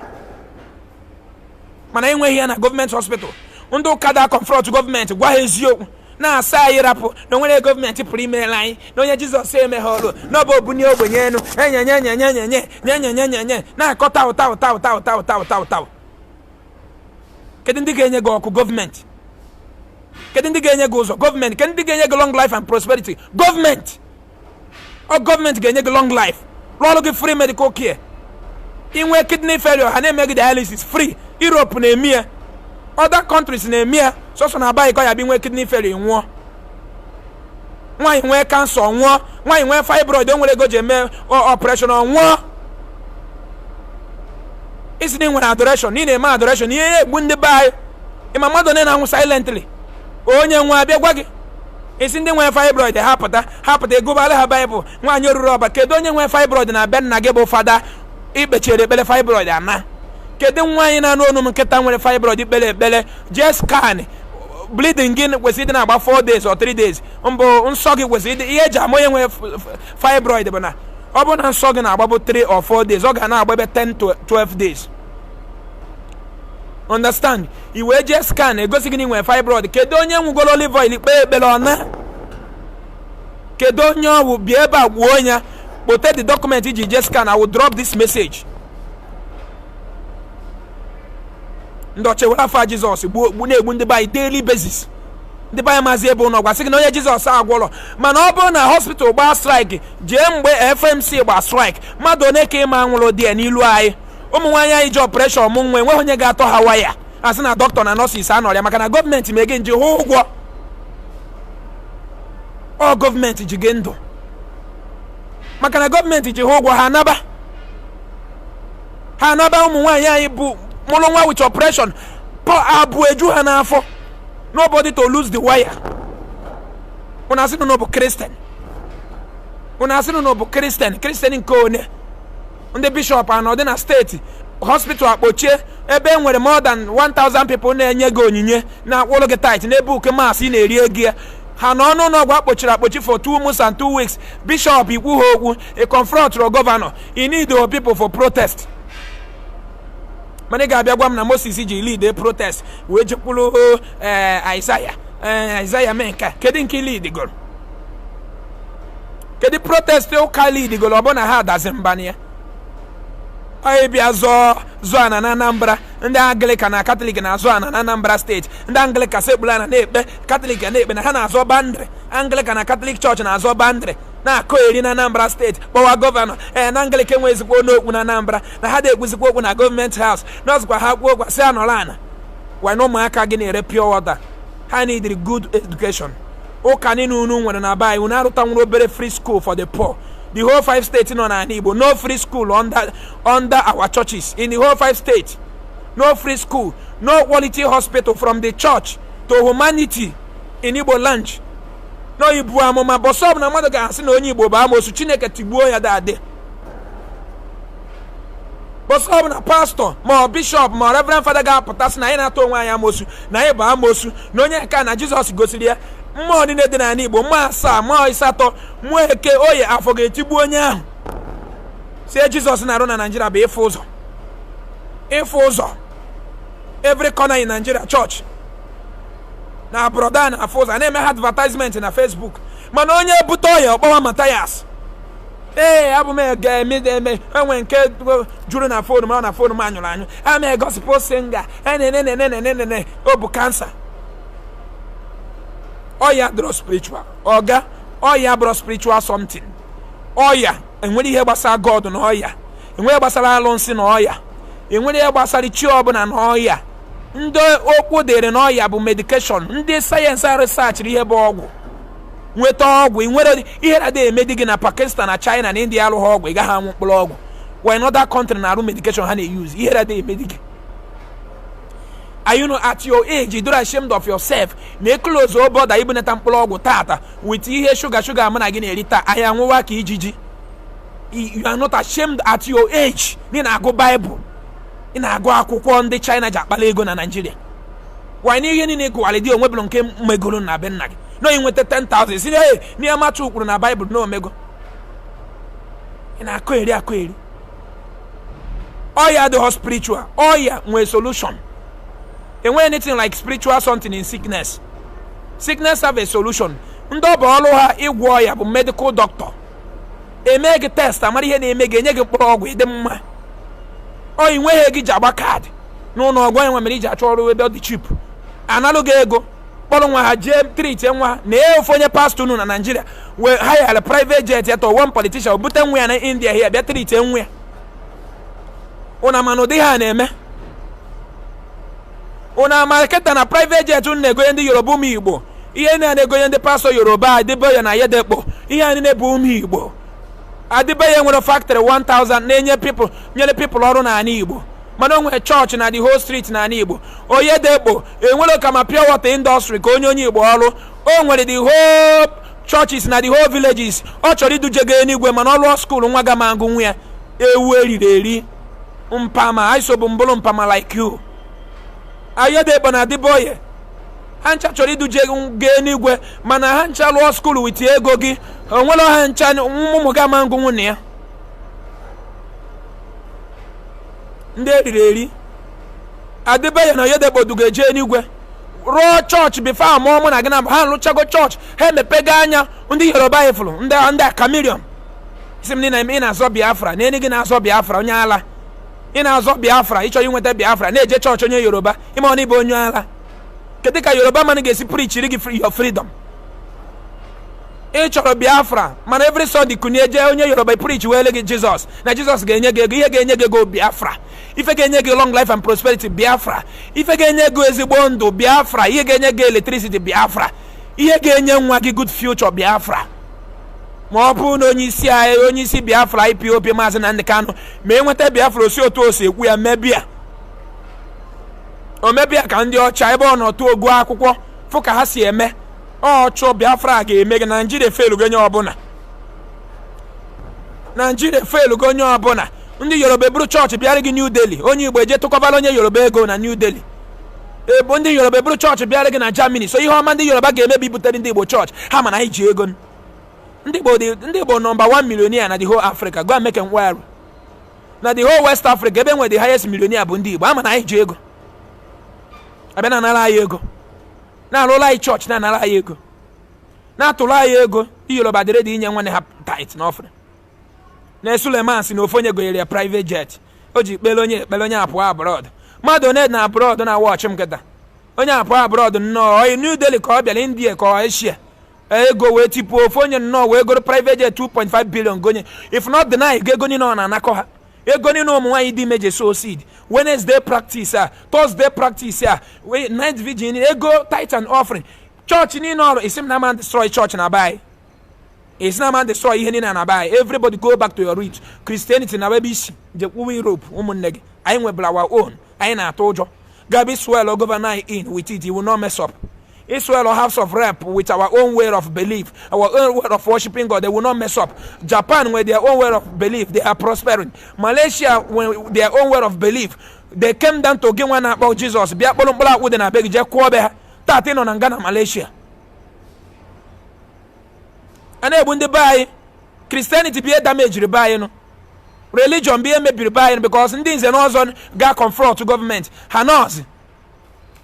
mana enweghị ya na gọọmenti hospital. Ndị ụka da confront gọọmenti, gwa ha eziokwu, na-asa anyị rapụ na onwere gọọmenti pụrụ imere anyị na onye Jizọs emeghe ọrụ na ọ bụ obunye ogbenye elu enyenye nye nye nye nye nye nye nye nye nye na-akọ taụ taụ taụ taụ taụ taụ taụ taụ. Kedu ndị ga-enye gị ọkụ? Gọọmenti. Kedu ndị ga-enye gị ụzọ? Gọọmenti. Kedu ndị ga-enye gị long life and prosperity? Gọọmenti. Ọ gọọmenti ga-enye gị long life, rụọ ọrụ gị free medical care. Inwe kidney failure, ha na-eme gị dialysis free. Europe na-eme ya, other countries na-eme ya. Sọsọ na abaghị ka ya bụ inwe kidney failure nwụọ. Nwaanyị nwee cancer nwụọ, nwaanyị nwee fibroid, o nwere ego ji eme operation, ọ nwụọ. Isi na ị nwere adoration, ị na-eme adoration, ihe na-egbu ndị be anyị. Ịma mmadụ onye na-anwụ silently, onye nwe abịa gwa gị isi ndị nwere fibroid ha pụta, ha pụta, egobala ha Baịbụl. Nwaanyị oruru ọba, kedu onye nwere fibroid na be nna gị bụ fada ikpechere ekpere fibroid ana? Kedu nwaanyị na-anụ onu m nkịta nwere fibroid ikpere ekpere jee scan? Bleeding gị kwesịrị ịdị na-agba 4 days or 3 days mbụ. Nsọ gị kwesịrị ịdị. Ihe eji ama onye nwere fibroid bụ na ọ bụrụ na nsọ gị na-agbabụ 3 or 4 days, ọ ga na-agba ebe 10 to 12 days, understand? I wee jee scan, egosi gị na ị nwere fibroid. Kedu onye nwugoro olive oil kpee ekpere ọna? Kedu onye ọwụ bịa ebe a gbuo ya? Kpote the document iji jee scan. I will drop this message. Ndị ọcha were afa Jizọs gbuo na-egbu ndị be anyị daily basis. Ndị be anyị maazị ebe ụlọ gwasị gị na onye Jizọs agwọrọ, mana ọ bụrụ na hospital gbaa strike, jee mgbe FMC gbaa strike, mmadụ one ka ịma nwụrụ dị ya n'ilu anyị? Ụmụ nwaanyị anyị ji operation mụ nwa, enweghị onye ga-atọ ha waya, asị na dọkịta na nurses anọrọ ya maka na gọọmenti ma ege nji hụ ụgwọ. Ọ gọọmenti ji gị ndụ maka na gọọmenti ji ha ụgwọ. Ha anaba, ha anaba. Ụmụ nwaanyị anyị bụ mụrụ nwa with operation abụ eju ha n'afọ, nobody to lose the wire. Unu asị na bụ Christian, unu asị na bụ Christian. Christian nke one? Ndị bishọp anọ dị na steeti hospital akpochie ebe e nwere more than 1000 people na-enye gị onyinye, na-akwụrụ gị tithe n'ebe uke mass ị na-eri ego ya. Ha nọ n'ụlọ ọgwụ akpochiri akpochi for 2 months and 2 weeks. Bishọp ikwu ha okwu, ị confront your governor, you need your people for protest. Mana ị ga-abịa gwa m na Moses ji lead a protest wee jekwuru Isaiah, Isaiah mee nke a. Kedu nke lead goro? Kedu protest ụka lead goro? Ọ bụ na ha adazi mba na ya onye bịa zọọ zọọ ana na Anambra. Ndị Anglican na Katọlik na-azụ ana na Anambra Steeti. Ndị Anglican sekpuru ana na-ekpe, Katọlik na-ekpe na ha na-azọ boundary. Anglican na Katọlik chọọchị na-azọ boundary na-akọ eri na Anambra Steeti. Kpọwa gọvanọ ee na Anglican enwezikwa n'okwu na Anambra, na ha na-ekwuzikwa okwu na gọọmenti house na ọzụkwa ha kwuo okwu sị anọrọ ana gwa na ụmụaka gị na-ere pure water. Ha need good education. Ụka niile unu nwere na be anyị, unu arụtanwuru obere free school for the poor? The whole five states nọ n'ala Igbo, no free school under our churches in the whole five states. No free school, no quality hospital from the church to humanity in Igbo land. No ibu amụma bọsọ na mmadụ ga-asị na onye Igbo bụ amosu, Chineke tigbuo ya dadị. Bọsọ bụ na pastọ ma ọ bishọp ma ọ reverend fada ga-apụta sị na anyị na-atọ onwe anyị amosu, na anyị bụ amosu, na onye nke a na Jizọs gosiri ya mmụọ niile dị n'ala Igbo, mmụọ asaa, mmụọ asatọ, mmụọ eke, oye, afọ ga-etigbu onye ahụ. Sie Jizọs na-arụ na Naijiria bụ ịfụ ụzọ. Ịfụ ụzọ every corner in Nigeria, church na brother na-afụ ụzọ, a na-eme ha advertisement na Facebook. Mana onye bute ọya, ọkpọwa Mathias. Ee, abụ m ga-eme eme enwe nke juru na phone m, ọ na phone m anyụrụ anyụ. Ama gospel singer enenenenenenene, o bụ cancer. Ọya dịrọ spiritual, ọga. Ọya bụrụ spiritual something. Ọya enwere ihe gbasara God na ọya, enwere gbasara alụnsị na ọya, enwere ihe gbasara chi ọbụla na ọya. Ndị okwu dịrị na ọya bụ medication. Ndị sayensị researchịrị ihe bụ ọgwụ, nweta ọgwụ. Ị nwere ihe na-adịghị eme di gị na Pakistan na China na India alụghị ọgwụ, ị gaghị anwụ mkpụrụ ọgwụ. When other country na-arụ medication ha na-use, ihe na-adịghị eme di gị. Are you not at your age, you don't ashamed of yourself na close border ibunata mkpụrụ ọgwụ tata with ihe shuga shuga mụ na gị na-eri taa, anyị anwụwa ka ijiji? You are not ashamed at your age na ị na-agụ Bible, ị na-agụ akwụkwọ ndị China ji akpala ego na Nigeria? Why n'ihe niile gụwara dị onwebụrụ nke megoro na be nna gị na onye nweta 10,000 si hey n'ihe machụ kwuru na Bible na omego? Ị na-akọ eri akọ eri. Ọya adịghị spiritual. Ọya nwee solution. Enweghị anything like spiritual something in sickness. Sickness have a solution. Ndị ọ bụ ọrụ ha ịgwọ ọya bụ medical doctor. Eme gị test, amara ihe na-eme gị, enye gị mkpụrụ ọgwụ, ịdị mma. Ọ ị nweghị ego iji agba kaadị n'ụlọ ọgwụ, onye nwe mere iji achọ ọrụ ebe ọ dị cheap, analụ gị ego, kpọrọ nwa ha jee treat nwa ha. Na ofe onye pastọ unu na Naijiria wee hire private jet ya to one politician, o bute nwa ya na India here, bịa treat nwa ya. Ụna mana ụdị ha na-eme ụna ama kịta na private jet unu na-egonye ndị Yoruba, ụmụ Igbo. Ihe na-egonye ndị pastọ Yoruba, Adeboye na Oyedepo, ihe a niile bụ ụmụ Igbo. Adeboye nwere factory 1000 na-enye people, nyere people ọrụ n'ala Igbo, mana o nwere chọọchị na the whole street n'ala Igbo. Oyedepo enwere kama pure water industry ka onye Igbo ọrụ. O nwere the whole churches na the whole villages. Ọ chọrọ iduje go eluigwe, mana ọ lụọ school, nwa ga ma agụ nwa ya. Ewu eriri eri mpama iso bụ mbụrụ mpama like you. Oyedepo na Adeboye, ha ncha chọrọ iduje ga eluigwe, mana ha ncha lụọ school with ego gị. Onwere ha ncha ụmụ gị ama ngụ nwunye ya. Ndị eriri eri, Adeboye na Oyedepo duga eje eluigwe, rụọ chọọchị before amụọ mụ na gị na ha. Lụchago chọọchị ha, emepego anya ndị Yoruba. Ifụrụ ndị a chameleon isi m na ị na-azọ Biafra na eni gị na-azọ Biafra. Onye ala, ị na-azọ Biafra, ịchọrọ inweta Biafra, na-eje chọọchị onye Yoruba. Ime ọ na ịbụ onye ala. Kedu ka Yoruba man ga-esi preachiri gị your freedom? Ị chọrọ Biafra, mana every Sunday kunie jee onye Yoruba preach wele gị Jizọs, na Jizọs ga-enye gị ego. Ihe ga-enye gị ego, Biafra. Ife ga-enye gị long life and prosperity, Biafra. Ife ga-enye gị ezigbo ndụ, Biafra. Ihe ga-enye gị electricity, Biafra. Ihe ga-enye nwa gị good future, Biafra. Ma ọ bụrụ na onye isi anyị, onye isi Biafra, IPOB, Maazị Nnamdi Kanu, ma enweta Biafra, osi otu o si ekwu ya mebia, o mebia ka ndị ọcha ebe ọ nọ tụọ ogu akwụkwọ fụ ka ha si eme ọchụ. Biafra ga-eme gị. Naijiria felugo onye ọbụla. Naijiria felugo onye ọbụla. Ndị Yoruba eburu chọọchị bịara gị New Delhi, onye Igbo eje tụkọbara onye Yoruba ego na New Delhi. Ebo ndị Yoruba eburu chọọchị bịara gị na Germany. So ihe ọma ndị Yoruba ga-emebi butere ndị Igbo chọọchị ha, mana anyị ji ego. Ndị Igbo dị, ndị Igbo number 1 millionaire na the whole Africa. Go and make inquiry na the whole West Africa, ebe nwere the highest millionaire bụ ndị Igbo. Ama na anyị ji ego, abịa na-anara anyị ego, na-arụla anyị chọọchị, na-anara anyị ego, na-atụrụ anyị ego. Yoruba dịrị dị inye nwanne ha tithe na offering. Na Suleman si na ofu onye gonyere ya private jet, o ji kpere onye ekpere, onye apụọ abroad. Mmadụ one na abroad na watch m kịta? Onye apụọ abroad nnọọ, oyi New Delhi ka ọ bịara, India ka ọ Asia, ego wee tipuo ofu onye nnọọ wee goro private jet 2.5 billion gonye. If not deny ego niile ọ na-anakọ ha, ego niile ụmụ nwaanyị dị ime ji sow seed, Wednesday practice a, Thursday practice a, night vigil, ego tithe and offering, chọọchị niile ọrụ. Isi m na man destroy chọọchị na be anyị, isi na man destroy ihe niile na be anyị. Everybody go back to your root Christianity na ebe isi jekwuwe Europe. Ụmụnne gị, anyị nwebụla our own. Anyị na-atụ ụjọ gabi swear governor anyị in with it, you will not mess up. Israel House of Rep with our own way of belief, our own way of worshiping God, they will not mess up. Japan with their own way of belief, they are prospering. Malaysia with their own way of belief, they came down to gị nwa na-akpọ Jesus, bịa kpọrọ mkpụrụ akwụ dị na be gị jee kụọ be ha. Tata ị nọ na nga na Malaysia, a na-egbu ndị be anyị. Christianity bụ ihe damejiri be anyị nụ. Religion bụ ihe mebiri be anyị, because ndị nze na ọzọ ga confront gọọmenti ha nọọsụ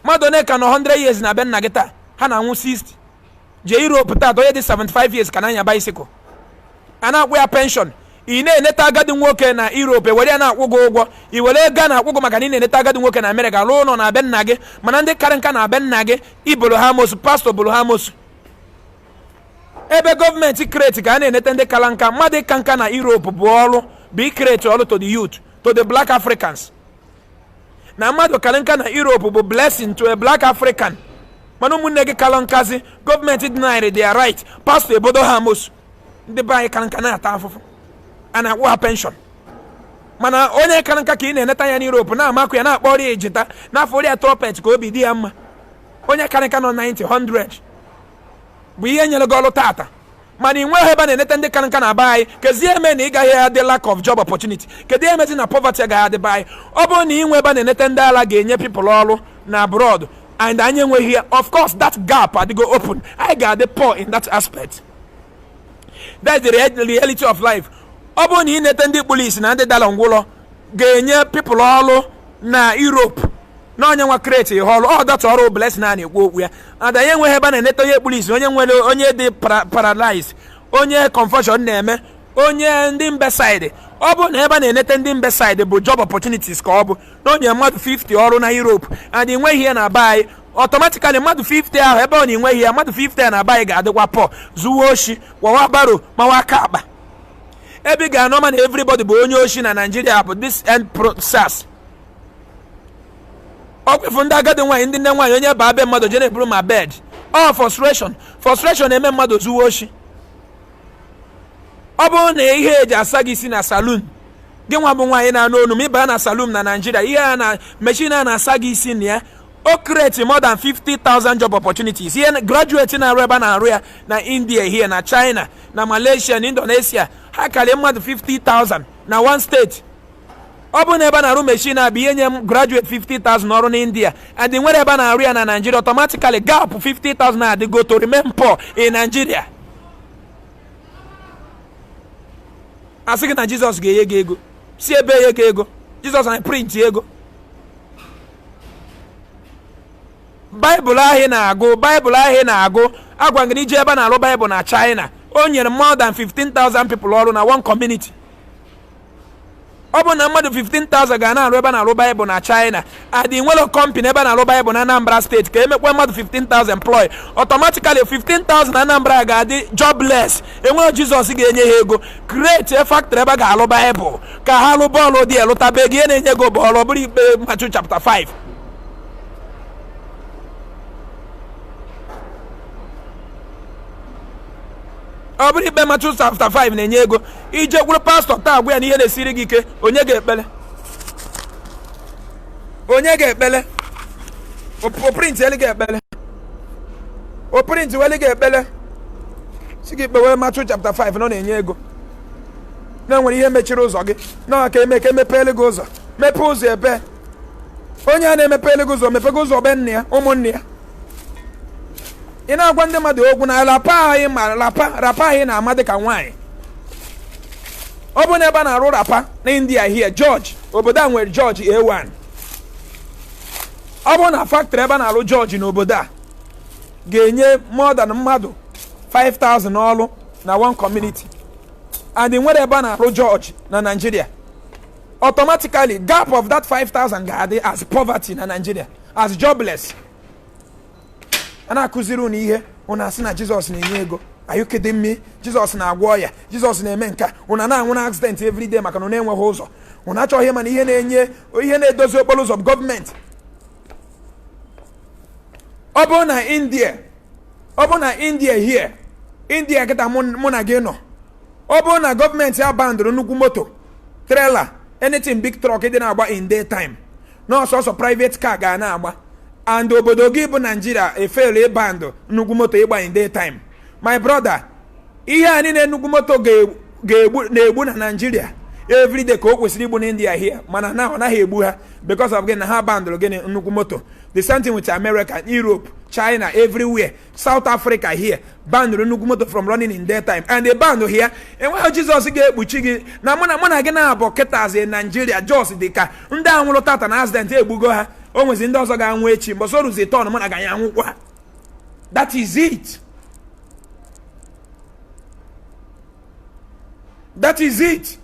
mmadụ one ka nọ 100 years na be nna gị taa, ha na-anwụ 60. Jee Europe taa, onye dị 75 years ka na-anya bicycle, a na-akwụ ya pension. Ị na-eneta agadi nwoke na Europe, were ya na-akwụ gị ụgwọ, i were ego a na-akwụ gị maka na ị na-eneta agadi nwoke na Amerịka rụọ ụlọ na be nna gị. Mana ndị karị nka na be nna gị, ibolo ha amosu, pastọ bolo ha amosu. Ebe gọọmenti create ka a na-enete ndị kara nka, mmadụ ịka nka na Europe bụ ọrụ, bụ i create ọrụ to the youth, to the black Africans. Na mmadụ kara nka na Europe bụ blessing to a black African. Mana ụmụnne gị kara nkazi, gọọmenti denied their right, pastọ ebodo ha amosu. Ndị be anyị kara nka na-ata afụfụ, a na-akwụ ha pension. Mana onye kara nka ka ị na-eneta ya n'Europe, na-amakụ ya, na-akpọ ọrịa ejita n'afọ ọrịa trumpet ka obi dị ya mma. Onye kara nka nọ 90, 100 bụ ihe nyere gị ọrụ tata, mana ị nweghị ebe a na-eneta ndị kara nka na be anyị. Kezie eme na ị gaghị adị lack of job opportunity? Kedu emezi na poverty agaghị adị be anyị? Ọ bụrụ na ị nwe ebe a na-eneta ndị ala ga-enye people ọrụ na abroad and anyị enweghị ya, of course that gap adịgo open, anyị ga-adị poor in that aspect. That's the reality of life. Ọ bụrụ na ị na-ete ndị kpuru isi na ndị dara ngwụlọ ga-enye people ọrụ na Europe, na onye nwa create ihe ọrụ, ọ data ọrụ blessing a na-ekwu okwu ya. And anyị enweghị ebe a na-eneta onye kpuru isi, onye nwere, onye dị paralyzed, onye confusion na-eme, onye ndị mbe side. Ọ bụrụ na ebe a na-enete ndị mbe side bụ job opportunities, ka ọ bụ na onye mmadụ 50 ọrụ na Europe and enweghị ihe na be anyị, automatically mmadụ 50 ahụ, ebe ọ na-enweghị ya, mmadụ 50 a na be anyị ga-adịkwa poor, zuwa oshi, wawa baro, mawa aka akpa. Ebe ị ga-anọ ma na everybody bụ onye oshi na Nigeria bụ this end process. Ọkwefu ndị agadi nwaanyị, ndị nne nwaanyị, onye baa be mmadụ jee na-eburu ma bed. Ọ frustration, frustration na-eme mmadụ zuwa oshi. Ọ bụrụ na ihe eji asa gị isi na saloon gị, nwa bụ nwaanyị na-anụ onu ma, ịbaa na saloon na Nigeria, ihe a na machine a na-asa gị isi na ya, o create more than 50,000 job opportunities. Ihe graduate na-arụ ebe a na-arụ ya na India here, na China, na Malaysia, na Indonesia, ha karịa mmadụ 50,000 na one state. Ọ bụrụ na ebe a na-arụ machine a bụ ihe nye m graduate 50,000 ọrụ na India and nwere ebe a na-arụ ya na Nigeria, automatically gap 50,000 adịgo to remain poor in Nigeria. Asị gị na Jizọs ga-enye gị ego, si ebe enye gị ego? Jizọs na print ego? Baịbụl ahụ ị na-agụ, baịbụl ahụ ị na-agụ, agwa gị na ije ebe a na-arụ baịbụl na China, o nyere more than 15,000 people ọrụ na one community. Ọ bụ na mmadụ 15,000 ga na-arụ ebe a na-arụ baịbụl na China, adị nwere company ebe a na-arụ baịbụl na Anambra Steeti ka emekwa mmadụ 15,000 employ, automatically 15,000 na Anambra ga-adị jobless. Enwere Jizọs ga-enye ha ego? Create a factory ebe a ga-alụ baịbụl ka ha lụ bọọlụ dị elụtabe gị. Ihe na-enye ego bọọlụ, ọ bụrụ ikpe Matthew chapter 5. Ọ bụrụ ikpe Matthew chapter 5 na-enye ego. Ije kwuru pastọ taa, gwa ya na ihe na-esiri gị ike, onye ga-ekpele? Onye ga-ekpele? O print eli ga-ekpele, o print weli ga-ekpele, si gị kpewe Matthew chapter 5 nọ na-enye ego, na enwere ihe mechiri ụzọ gị, na ka eme ka emepeele gị ụzọ. Mepee ụzọ ebe onye a na-emepeele gị ụzọ, mepego ụzọ be nna ya, ụmụnne ya. Ị na-agwa ndị mmadụ okwu na rapa anyị, ma rapa rapa anyị na-ama dị ka nwaanyị. Ọ bụ na ebe a na-arụ rapa na India here, George, obodo a nwere George A1. Ọ bụrụ na factory ebe a na-arụ George n'obodo a ga-enye more than mmadụ 5000 ọrụ na one community and nwere ebe a na-arụ George na Nigeria, automatically gap of that 5000 ga-adị as poverty na Nigeria, as jobless. A na-akụziri unu ihe, unu asị na Jizọs na-enye ego. Are you kidding me? Jizọs na-agwọ ọya, Jizọs na-eme nka, unu na-anwụ na accident every day maka na unu enweghị ụzọ. Unu achọghị, mana ihe na-enye, ihe na-edozi okporo ụzọ bụ gọọmenti. Ọ bụrụ na India, ọ bụrụ na India here, India kịta mụ na gị nọ, ọ bụrụ na gọọmenti abandụrụ nnukwu moto, trailer, anything big truck dị na-agba in day time, na ọsọsọ private car ga na-agba, and obodo gị bụ Naijiria efelu ịbandụ nnukwu moto ịgba in day time, my brother, ihe a niile nnukwu moto ga-egbu na-egbu na Naijiria Everyday ka o kwesịrị igbu na India here, mana na ọ naghị egbu ha because of gịnị? Na ha bandụrụ gịnị? Nnukwu moto. The same thing with America, Europe, China, everywhere. South Africa here bandụrụ nnukwu moto from running in daytime, and the band here enweghị Jizọs ga-ekpuchi gị na mụ na gị na-abụ kịtazi. Nigeria jos dị ka ndị a nwụrụ tata na accident, egbugo ha. O nwezi ndị ọzọ ga-anwụ echi. Mbọsọ ruzi turn mụ na gị, anyị anwụkwa. That is it, that is it.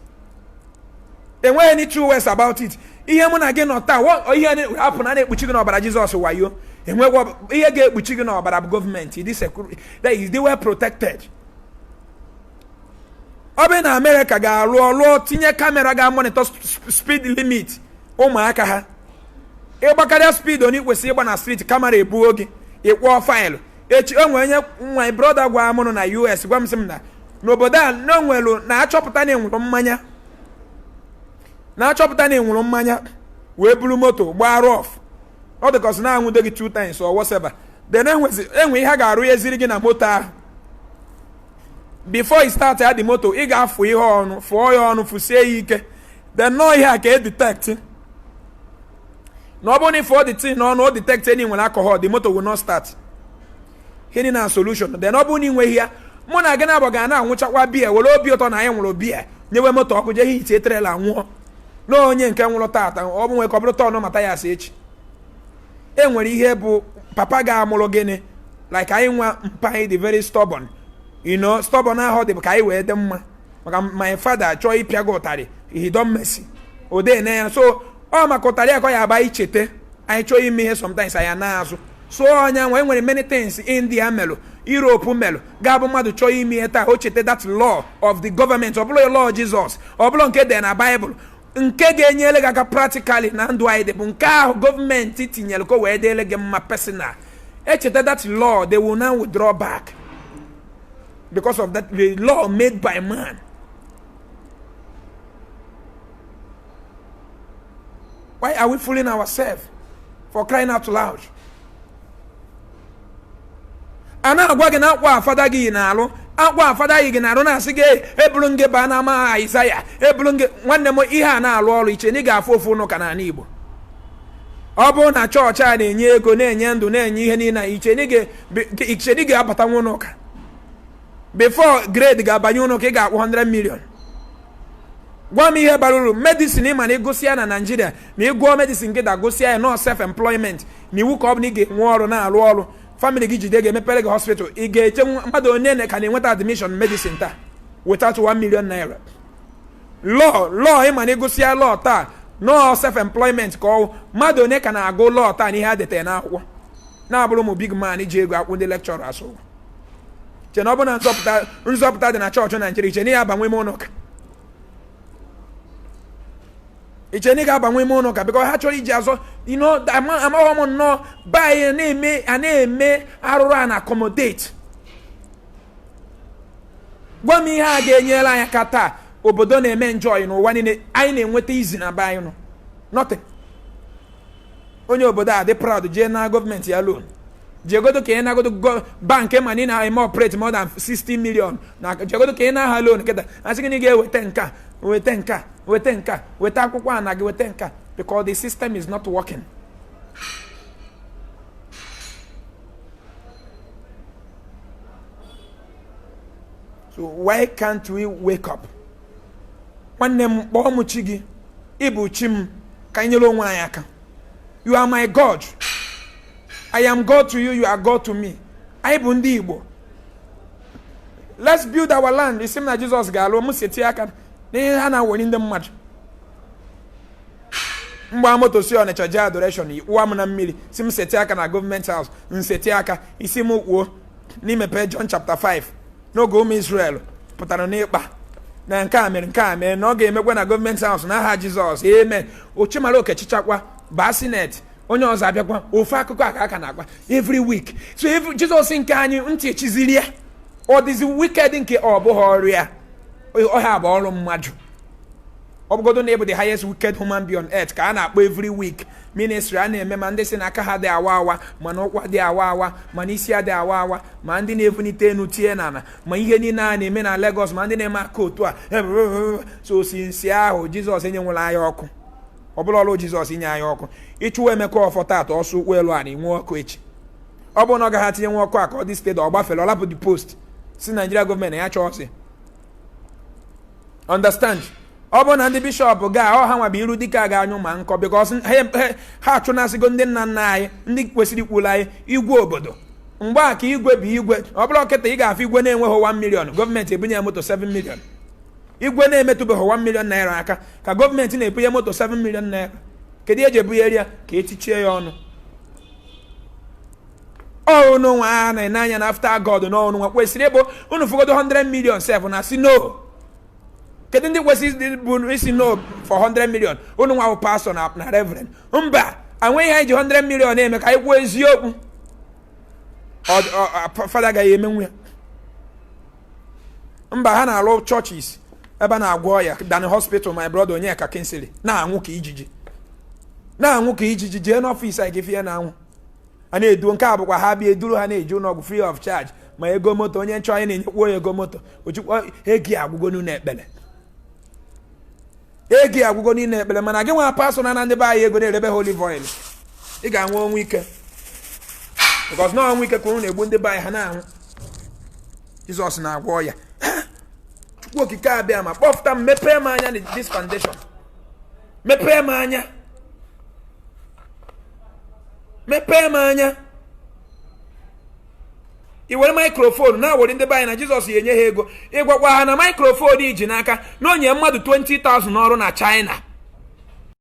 Enweghị any two ways about it. Ihe mụ na gị nọ taa, ihe hapụ na na-ekpuchi gị n'ọbara Jizọs wayo. Enwekwa ihe ga-ekpuchi gị n'ọbara bụ gọọmenti dị secure, that is, they well protected. Ọ bụrụ na Amerịka ga-arụ ọrụ tinye camera ga-monitor speed limit ụmụaka ha, ịgbakarịa speed onye kwesịrị ịgba na street, camera ebuo gị, ịkwụọ fine. Echi o nwere onye nwa brother gwa mụrụ na US, gwa m sị m na n'obodo a na onwelu na-achọpụta na enwuru mmanya, na-achọpụta na enwuru mmanya wee buru moto gbaa rough, ọ dị ka ọ sị na-anwụdo gị two times or whatever, then enwezi enwe ihe a ga-arụ ya eziri gị na moto ahụ. Before you start ya the moto, ị ga-afụ ihe ọnụ, fụọ ya ọnụ, fụsie ya ike. Then nọọ ihe a ka e detect na ọ bụrụ na ịfụọ the thing n'ọnụ, o detect any nwere alcohol, the motor will not start. Ihe na solution. Then ọ bụrụ na ị nweghị ya, mụ na gị na-abụ ga na-anwụchakwa biya, were obi ụtọ na anyị nwụrụ biya, nyewe moto ọkụ, jee hitie trailer, nwụọ. Na onye nke nwụrụ tata, ọ bụ nwe ka ọ bụrụ turn mata ya asị echi. E nwere ihe bụ papa ga-amụrụ gịnị, like anyị nwa mpa anyị dị very stubborn. Stubborn ahụ dị bụ ka anyị wee dị mma, maka my father chọọ ịpịa gị ụtarị, he don mercy ode na ya. So ọ maka ụtarị akọ ya aba ichete anyị chọọ ime ihe, sometimes anyị na-azụ. So ọnya nwa, enwere many things India melụ, Europe melụ, ga-abụ mmadụ chọọ ime ihe taa, o cheta that law of the government. Ọ bụla law Jesus, ọ bụla nke dị na Bible, nke ga-enyere gị aka practically na ndụ anyị dị bụ nke ahụ gọọmenti tinyere ka o wee dịrị gị mma personal. Echeta that law, they will now withdraw back because of that, the law made by man. Why are we fooling ourselves, for crying out loud? A na-agwa gị na akwa afada gị yi na-alụ, akwa afada yi gị na-arụ, na-asị gị eburu nge baa na ama Aịzaya, eburu nge. Nwanne m, ihe a na-alụ ọrụ iche na ị ga-afụ ofu ụnụ ka n'ala Igbo. Ọ bụrụ na chọọchị a na-enye ego, na-enye ndụ, na-enye ihe niile, iche na ị ga-abata nwa ụlọ ụka. Before grade ga-abanye ụlọ ụka, ị ga-akwụ 100 million. Gwa m ihe bara uru medicine ịma na ịgụsịa ya na Naijiria, ma ị gụọ medicine gị da gụsịa ya, nọ self employment na iwu ka ọ bụ na ị ga-enwe ọrụ na-arụ ọrụ, family gị jide ga-emepere gị hospital. Ị ga-eche mmadụ onye ka na-enweta admission medicine taa without 1 million naira? Law ịma na ịgụsịa law taa, nọọ self employment ka ọ mmadụ onye ka na-agụ law taa n'ihe a detere n'akwụkwọ, na-abụrụ ụmụ big man ji ego akwụ ndị lecturers ụgwọ? Che na ọ bụ na nzọpụta dị na chọọchị Naijiria, iche na ya abanwe ime ụlọ ụka, iche na ị ga-abanwe ime ụlọ ụka, because ha chọrọ iji azọ. Amaghọ m nnọọ be anyị na-eme a na-eme arụrụ a na accommodate. Gwa m ihe a ga-enyere anyị aka taa obodo na-eme enjoy n'ụwa niile, anyị na-enweta izi na be anyị nọ? Nothing. Onye obodo a dị proud jee na gọọmenti ya loan, jegodo ka ị nagodo bank ma na ị na-eme operate more than 60 million na, jegodo ka ị na-aha loan kịta, asị gị na ị ga-eweta nka, weta nka, weta nka, weta akwụkwọ ana gị, weta nka, because the system is not working. So why can't we wake up? Nwanne m, kpọọ m chi gị, ịbụ chi m, ka anyị nyere onwe anyị aka. You are my God, I am God to you, you are God to me. Anyị bụ ndị Igbo. Let's build our land. Isi m na Jizọs ga-alụ m si etinye aka n'ihe ha na-awere ndị mmadụ mgba moto si Ọnịcha jee adoration, ịkpụwa m na mmiri, si m seti aka na gọọmenti house, nseti aka isi m kwuo n'imepe John chapter 5 n'oge ụmụ Israel pụtara n'ịkpa na nke a mere, nke a mere, na ọ ga-emekwa na gọọmenti house n'aha Jizọs, amen. Ochimara okechichakwa baa senate, onye ọzọ abịakwa, ofe akụkọ a ka aka na-akpa every week. So every Jizọs nke anyị ntị echiziri ya, ọ dịzi wicked nke ọ bụghị ọrụ ya, ọha bụ ọrụ mmadụ. Ọ bụgodo na ịbụ the highest wicked human being on earth ka a na-akpọ every week. Ministry a na-eme, ma ndị si n'aka ha dị awa awa, mana ụkwa dị awa awa, mana isi adị awa awa, ma ndị na-ebunite enu tie n'ala, ma ihe niile a na-eme na Lagos, ma ndị na-eme aka otu a. So sinsi ahụ Jizọs enyenwela anyị ọkụ. Ọ bụla ọrụ Jizọs inye anyị ọkụ. Ịchụwa Emeka ọfọ taata, ọsọ ụkwụ elu a na-enwe ọkụ echi. Ọ bụrụ na ọ gaghị atinye nwa ọkụ a ka ọ dị steady, ọ gbafere, ọ lapụ the post, si Naijiria gọọmenti ya chọọ ọsị. Understand? Ọ bụrụ na ndị bishọp gaa ọ ha nwa bụ iru dịka ga-anyụ ma nkọ, because ha achụnasịgo ndị nna nna anyị, ndị kwesịrị ikwulu anyị. Igwe obodo mgbe a ka igwe bụ igwe. Ọ bụrụ kịta, ị ga-afụ igwe na-enweghị 1 million, gọọmenti ebunye ya moto 7 million. Igwe na-emetụbeghị 1 million naira aka ka gọọmenti na-ebunye moto 7 million naira. Kedu eji ebunyere ya? Ka etichie ya ọnụ. Ọnụ nwa a na-ene anya na after God n'ọnụ nwa kwesịrị ịbụ unu fụgodo 100 million sef na si no. Kedu ndị kwesịrị bụ isi no for 100 million? Unu nwa bụ pastor na reverend. Mba, anweghị anyị ji 100 million eme. Ka anyị kwuo eziokwu, fada agaghị emenwu ya. Mba, ha na-alụ churches ebe a na-agwọ ọya than hospital. My brother Onyeka Kingsley na-anwụ ka ijiji, na-anwụ ka ijiji. Jee n'ọfịs anyị gị fie na-anwụ a na-edu. Nke a bụkwa ha bịa eduru ha na-eje ụlọọgwụ free of charge, ma ego moto onye nchọ anyị na-enyekwa onye ego moto ojikwa. Ego agwụgo n'ụlọ ekpere, ego agwụgo n'ile ekpere. Mana gị nwa pastor na ndị be anyị ego na-erebe ha olive oil, ị ga-anwụ ọnwụ ike, because na ọnwụ ike ka unu na-egbu ndị be anyị, ha na-anwụ. Jizọs na-agwọ ọya. Chukwu Okike abịa ma kpọfụta m, mepee m anya na this foundation, mepee m anya, mepee m anya. I were microphone na-awere ndị be anyị na Jizọs ya enye ha ego. Ịgwakwa ha na microphone iji n'aka na onye mmadụ 20,000 n'ọrụ na China.